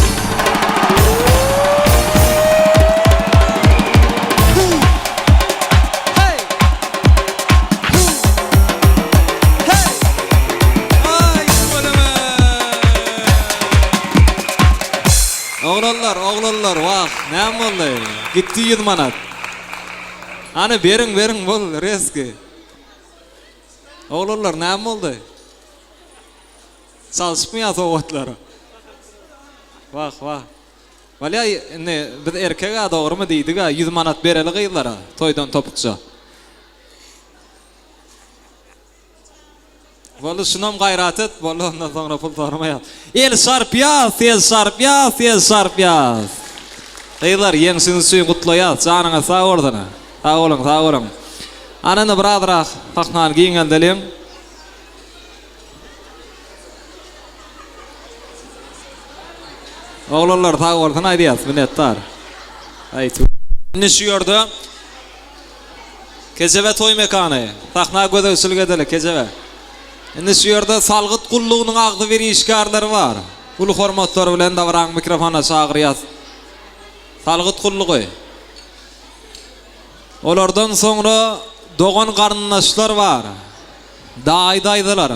Oglanlar, oglanlar, wah, näme boldy? Gitdi 100 manat. Hany beriň, beriň, bol, reski. Oglanlar, näme boldy? Çalşypmy ýa sowgatlar? Wah, wah. Bolýa, indi biz erkeg-ä dogrymy diýdik-ä, 100 manat bereli gyzlara, toýdan topukça. Boldy şunam gaýrat et, boldy ondan soňra pul soramaýas. El çarpýas, el çarpýas, el çarpýas. Gyzlar ýeňşiňiz üçin gutlaýas, janyňyz sag bolsun. Sag boluň, sag boluň. Ana indi birazrak sahnany giňeldeliň. Oglanlar sag bolsun aýdýas, minnetdar. Aý Indi şu ýerde Kejebe toý mekany. Sahna gözegçilik edeli Kejebe. Indi şu ýerde salgyt gullugynyň agzybir işgärleri bar. Uly hormatlar bilen dabaraň mikrofonyna çagyrýas. Salgyt gullugy. Olardan soňra dogan garyndaşlar bar. Daýy-daýzalar,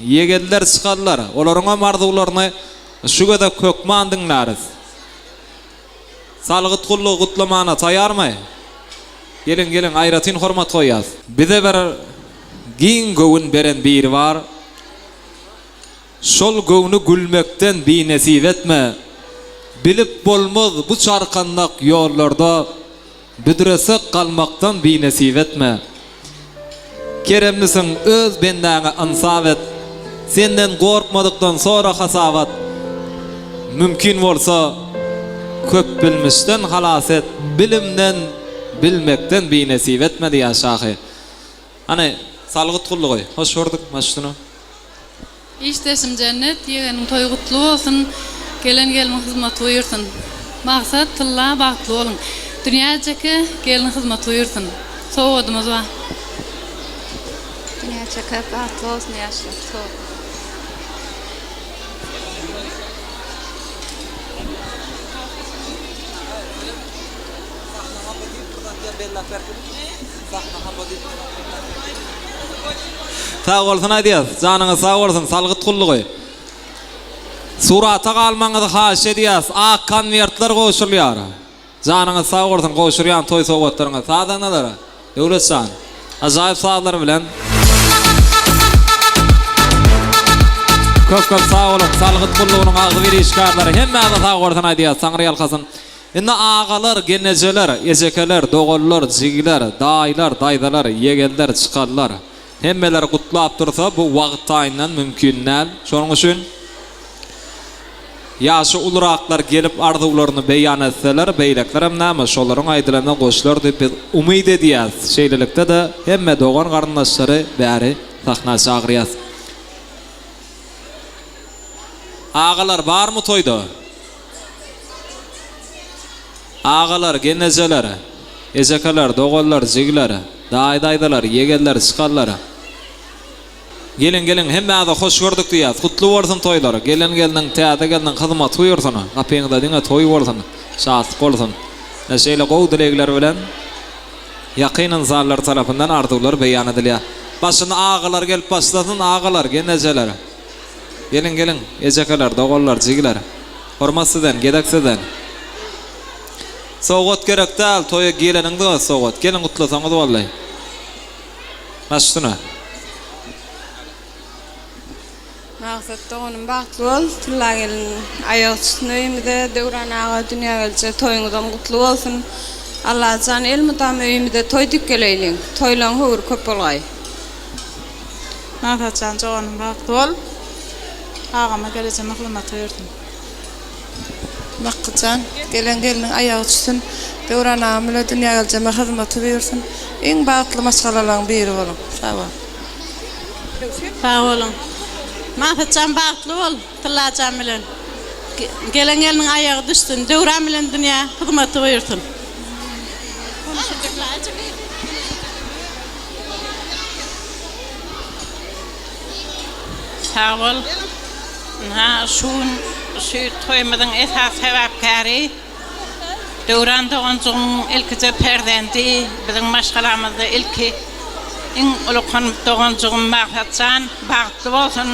ýegenler çykarlar. Olaryňam arzuwlaryny şu gezek hökman diňläris. Salgyt gullugy gutlamana taýarmy? Geliň, geliň, aýratyn hormat goýýas. Bize bir giň göwün beren biri bar. Şol göwni gülmekden binesip etme. Bilip bolmaz bu çarkandak ýollarda Büdresek galmakdan binesip etme. Keremlisiň öz bendäňe ynsap et. Senden gorkmadykdan sora hasabat. Mümkin bolsa, köpbilmişden halas et, bilimden, bilmekden binesip etme diýýär şahyr. Hany, salgyt gullugy, hoş gördük, baş üstüne. Işdeşim Jennet, ýegeniň toýy gutly bolsun, gelen gelniň hyzmaty buýursyn. Maksat, Tylla, bagtly boluň. Dünýä ejeke, gelin hyzmaty buýursyn. Sowgadymyz bar. Dünýä ejeke, bagtly bolsun ýaşlar. Sowgat. Sag bolsun aýdýas. Janyňyz sag bolsun salgyt gullugy. Surata galmagyňyzy haýyş edýäs. Ak konwertler gowşurylýar. Janyňyz sag bolsun gowşurýan toý sowgatlaryňyz. Sazandalar. Döwlet jan. Ajaýyp sazlar bilen. Köp köp sag boluň salgyt gullugynyň agzybir işgärleri hemmäňize sag bolsun aýdýas. Taňry ýalkasyn. Indi agalar, gelnejeler, ejekeler, doganlar, jigiler, daýylar, daýzalar, ýegenler, çykanlar, hemmeler gutlap dursa, bu wagt taýyndan mümkin däl. Şonuň üçin ýaşy uluraklar gelip arzuwlaryny beýan etseler, beýlekilerem näme, şolaryň aýdylanyna goşular diýip biz umyt edýäs. Şeýlelikde-de, hemme dogan-garyndaşlary bäri sahna çagyrýas. Agalar barmy toýda? Agalar, gelnejeler, ejekeler, doganlar, jigiler, daýy-daýzalar, ýegenler, çykanlar. Geliň, geliň, hemmäňizi hoş gördük diýýäs. Gutly bolsun toýlar. Gelen gelniň, täze gelniň hyzmaty buýursun. Gapyňyzda diňe toý bolsun, şatlyk bolsun. Ine, şeýle gowy dilegler bilen ýakyn ynsanlar tarapyndan arzuwlar beýan edilýär. Başyny agalar gelip başlasyn, agalar, gelnejeler. Geliň, geliň, ejekeler, doganlar, jigiler. Hormat sizden, gezek sizden. Sowgat gerek däl, toýa geleniňiz sowgat. Geliň gutlasaňyz boldy. Baş üstüne. Maksat doganym bagtly bol, Tylla gelin aýagy tutsun öýümize, Döwran aga dünýä gelje toýuňyzam gutly bolsun. Allajan elmydama öýümize toý dikgeleýliň. Toýlaň höwri köp bolgaý. Maksatjan joganym bagtly bol. Agama gelejeme hyzmat buýursyn. Makgyjan, gelen gelniň aýagy düşsün, Döwran agam bile dünýä geljeme hyzmaty buýursyn. Iň bagtly maşgalalaň biri boluň. Sag boluň. Sag boluň. Maksatjan bagtly bol Tyllajan bilen. Gelen gelniň aýagy düşsün, Döwran bilen dünýä hyzmaty buýursyn. Sag bol. Ynha, şu gün şu toýumyzyň esasy sebäpkäri Döwran doganjygyň ilkije perzendi, biziň maşgalamyzda ilki iň ulukan doganjygym Magsat jan bagtly bolsun.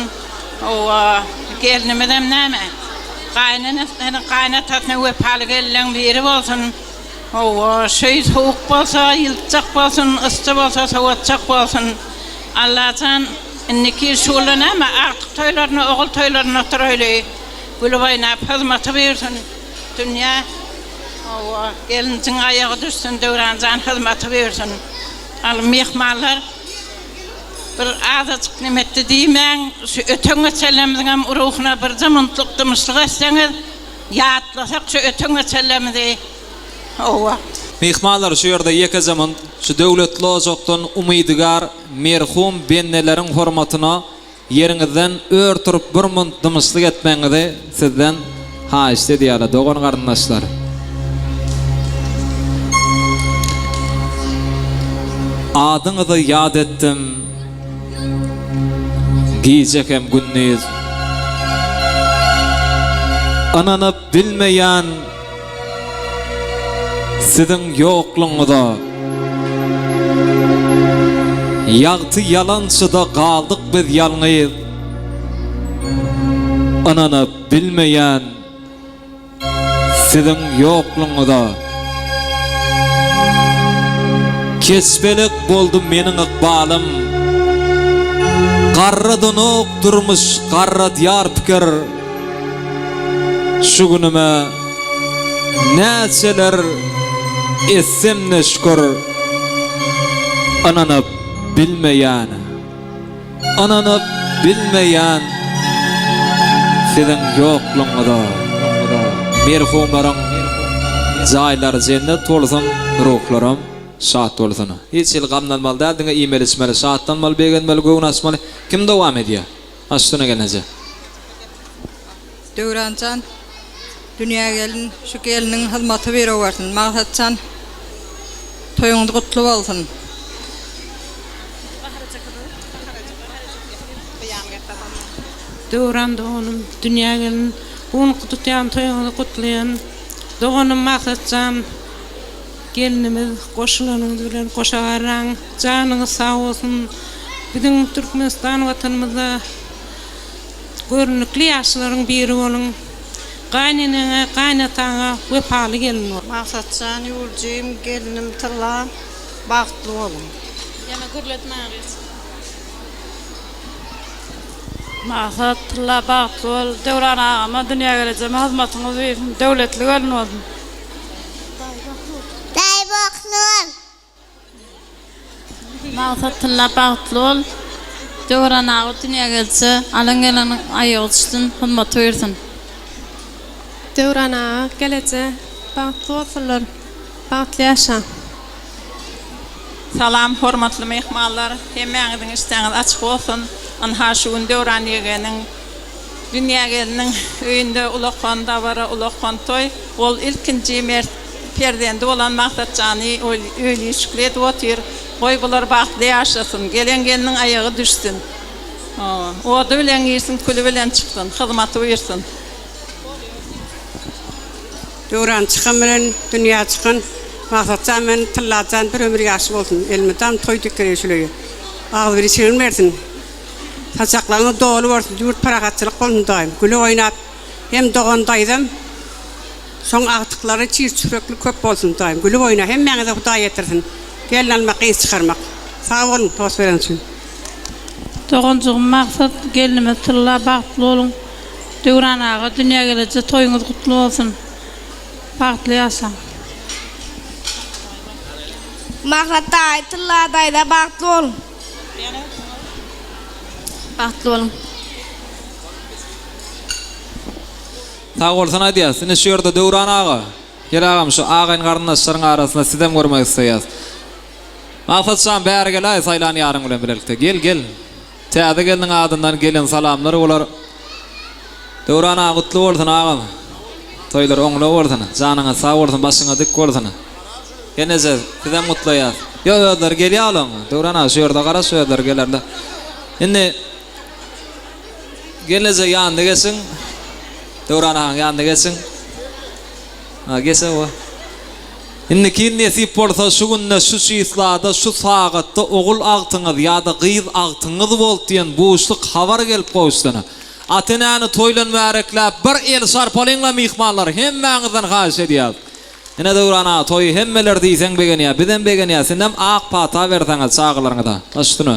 Hawa, gelnimizem näme, gaýynenesine, gaýynatasyna wepaly gelinleň biri bolsun. Hawa, şöý sowuk bolsa ýyltjak bolsun, yssy bolsa sowatjak bolsun. Allajan indiki şugla näme agtyk toýlaryny, ogul toýlaryny oturaýly. Gülüp oýnap hyzmaty buýursyn. Dünýä hawa, gelinjiň aýagy düşsün, Döwranjan hyzmaty buýursyn. Al myhmanlar bir azajyk nemetdi diýmäň, şu öten geçenlerimiziňem ruhuna birje muntluk dymyşlyk etseňiz, Ýatlasak şu öten geçenlerimizi hawa. Myhmanlar şu ýerde ýekeje munt şu döwletli ojakdan umydygär merhum bendeleriň hormatyna ýeriňizden ör turup bir munt dymyşlyk etmegiňizi sizden haýyşt edýärler dogan garyndaşlar. Adyňyzy ýat etdim. Gije hem gündiz. Ynanyp bilmeýän siziň ýoklugyňyza. Ýagty ýalançyda galdyk biz ýalňyz. Ynanyp bilmeýän. Siziň ýoklugyňyza Keçpelek boldy meniň ykbalym Garradanok durmuş garradýar pikir Şu günüme näçeler etsem-de şükür Ynanyp bilmeýän. Ynanyp bilmeýän siziň ýoklugyňyza. Merhumlaryň jaýlary jennet bolsun, ruhlaram şat bolsun. Hiç hili gamlanmaly däl, diňe iýmeli içmeli, şatlanmaly, begenmeli, göwün açmaly. Kim dowam edýär? Aştuna gelneje. Döwranjan dünýä gelin şu gelniň hyzmaty birowersin Magsatjan toýuňyz gutly bolsun. Döwran doganym dünýä gelin bu günki tutýan toýuňyzy gutlaýan doganym Magsatjan gelnimiz goşulanyňyz bilen goşa garraň janyňyz sag bolsun biziň Türkmenistan watanymyzda Görnükli ýaşlaryň biri boluň. Gaýyneneňe, gaýynataňa wepaly gelin bol. Maksatjan ýuljym gelnim tylla bagtly boluň. Ýene gürletmäge geç. Maksat tylla bagtly bol Döwran agama dünýä gelejeme hyzmatyňyz buýursun döwletli gelin bolsun. Daýy bagtly bol. Maksat tylla bagtly bol. Döwran aga dünýä gelse, alan geleniň aýagy düşsün, hyzmaty buýursyn. Döwran aga geleje bagtly bolsunlar bagtly ýaşaň. Salam hormatly myhmanlar hemmäňiziň işdäňiz açyk bolsun ynha şu gün Döwran ýegeniň Dünýä gelniň öýünde ulakan dabara ulakan toý ol ilkinji mert perzendi bolan Maksatjany öýli işikli edip otyr goý bular bagtly ýaşasyn gelen gelniň aýagy düşsün ody bilen girsin küli bilen çyksyn hyzmaty buýursyn. Döwran çykan bilen dünýä çykan Maksatjan bilen Tyllajan bir ömür ýaşly bolsun elmydam toý dikgereý şuleýe agzybirçiligini bersin. Saçaklaryňyz doly bolsun, ýurt parahatçylyk bolsun daýym. Gülüp oýnap. Hem dogan daýzam şoň agtyklary çir çürekli köp bolsun Hudaýym gülüp oýna hemmäňize Hudaý ýetirsin gelin almak gyz çykarmak sag boluň tost beren üçin. Doganjygym Maksat gelnimiz Tylla bagtly boluň Döwran aga dünýä geleje toýuňyz gutly bolsun bagtly ýaşaň. Maksat daýy Tylla daýza bagtly boluň. Bagtly boluň. Sag bolsun aýdýas. Ine şu ýerde Döwran aga. Gel agam şu agaýyn garyndaşlaryň arasynda sizem görmek isleýäs. Maksat jan bäri geläý saýlan ýaryň bilen bilelikde. Gel gel. Täze gelniň adyndan gelen salamlar bolar. Döwran aga gutly bolsun agam. Toýlar oňla bolsun. Janyňyz sag bolsun başyňyz dik bolsun. Eneje sizem gutlaýas. Ýok özleri gelýär olaň. Döwran aga şu ýerde garaş özleri gelerler. Indi Gelneje ýanyna geçiň. Döwran agaň ýanyna geçiň. Ha geçe o. Indiki nesip bolsa şu günde şu çislada şu sagatda ogul agtyňyz ýa-da gyz agtyňyz boldy diýen buşluk habar gelip gowuşsyn. Ata-enäni toýlan bärekläp bir el şarpalyňla myhmanlar hemmäňizden haýyş edýäs. Ine Döwran aga toýy hemmeler diýseň begenýär bizem begenýäs indem ak pata berseňiz çagalaryňyza baş üstüne.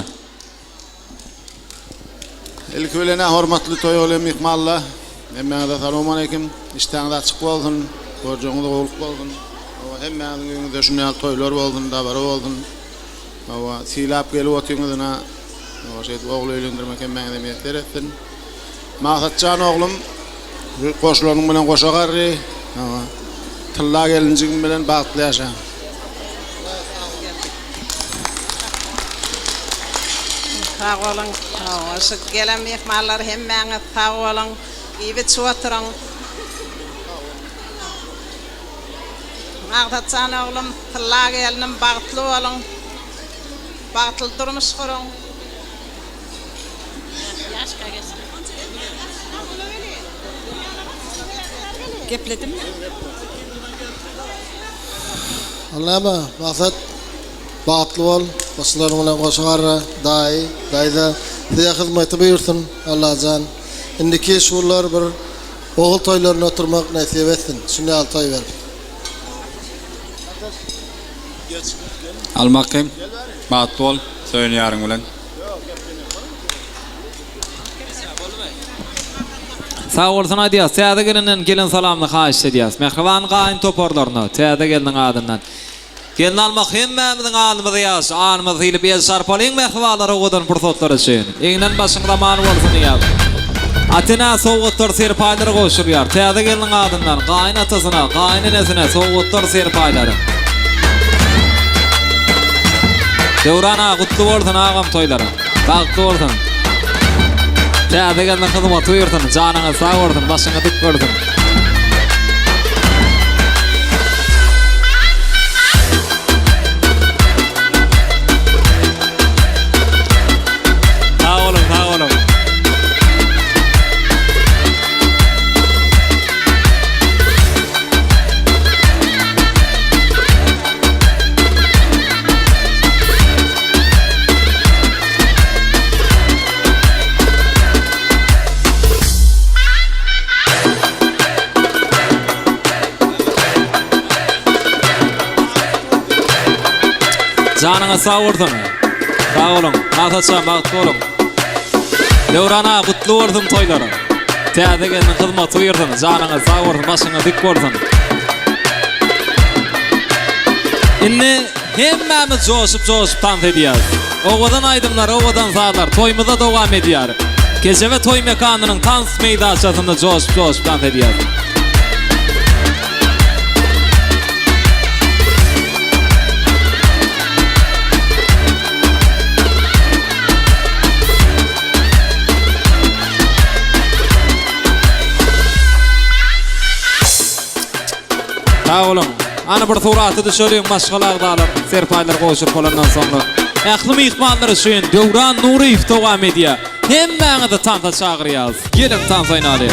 Ilki bilen-ä hormatly toý bolan myhmanlar, hemmäňize salowmaleýkim. Işdäňiz açyk bolsun, görjegiňiz gowulyk bolsun. Hawa, hemmäňiziň öýüňizde şuny ýaly toýlar bolsun, dabara bolsun. Hawa, sylap gelip otyňyz ynha. Hawa, şeýdip ogul öýlendirmek hemmäňize miýesser etsin. Maksatjan oglum, goşulanyň bilen goşa garry. Hawa, tylla gelinjigim bilen bagtly ýaşaň. Sag boluň. Şu gelen myhmanlar hemmäňiz sag boluň. Iýip içip oturyň. Maksatjan oglum, Tylla gelnim bagtly boluň. Bagtly durmuş guruň. Gepledimmi? Allama, Maksat, bagtly bol, goşularyň bilen goşa garra, daýy, daýza, size hyzmaty buýursyn, Allajan. Indiki şullar bir ogul toýlaryny oturmak nesip etsin, şuny ýaly toý berip. Almak kim? Bagtly bol, söýen ýaryň bilen. Sag bolsun aýdýas. Täze gelinden gelen salamyny haýyşt edýäs. Mähriban gaýyn toparlaryna täze gelniň adyndan. Gelin almak hemmämiziň alnymyza ýagşy. Alnymyzy sylyp el çarpalyň mähribanlar owadan pursatlar üçin. Egnen başyňyz aman bolsun diýýäs. Ata-enä sowgatlar serpaýlar gowşurýar. Täze gelniň adyndan gaýyn atasyna, gaýyn enesine sowgatlar serpaýlar. Döwran aga gutly bolsun agam toýlaryň. Bagtly bolsun. Täze gelniň hyzmaty buýursyn. Janyňyz sag bolsun, başyňyz dik bolsun. Sag boluň, sag boluň. Janyňyz sag bolsun. Sag boluň. Maksatjan bagtly boluň. Döwran aga gutly bolsun toýlaryň. Täze gelniň hyzmaty buýursyn. Janyňyz sag bolsun, başyňyz dik bolsun. Indi hemmämiz joşup-joşup tans edýäris. Owadan aýdymlar, owadan sazlar toýumyzda dowam edýär. Kejebe toý mekanynyň tans meýdançasynda joşup-joşup tans edýäris. Sag boluň. Ana bir surata düşeliň maşgala agzalar serpaýlar gowşuryp bolandan soňra. Ähli myhmanlar üçin Döwran Nuryýew dowam edýär. Hemmäňizi tansa çagyrýas. Geliň tans oýnalyň.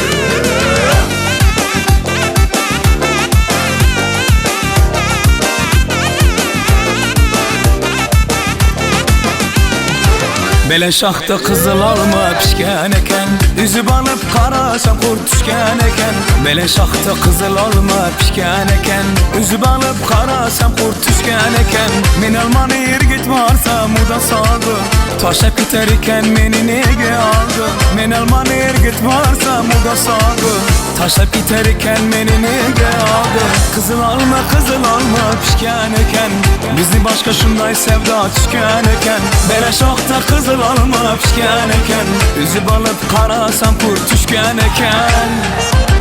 Bele şahda gyzyl alma pişken eken Üzüp alyp karasam kurt düşken eken Bele şahda gyzyl alma pişken eken Üzüp alyp karasam kurt düşken eken Men almany irgit varsam uda saldy Taşlap giter eken meni nege aldy Men almany irgit varsam uda saldy Taşlap giter eken meni nege aldy Gyzyl alma gyzyl alma pişken eken Bizi başga şunday sevda tüşken eken Bele şahda gyzyl alma pişken eken Üzüp alyp karasam kurt düşken eken.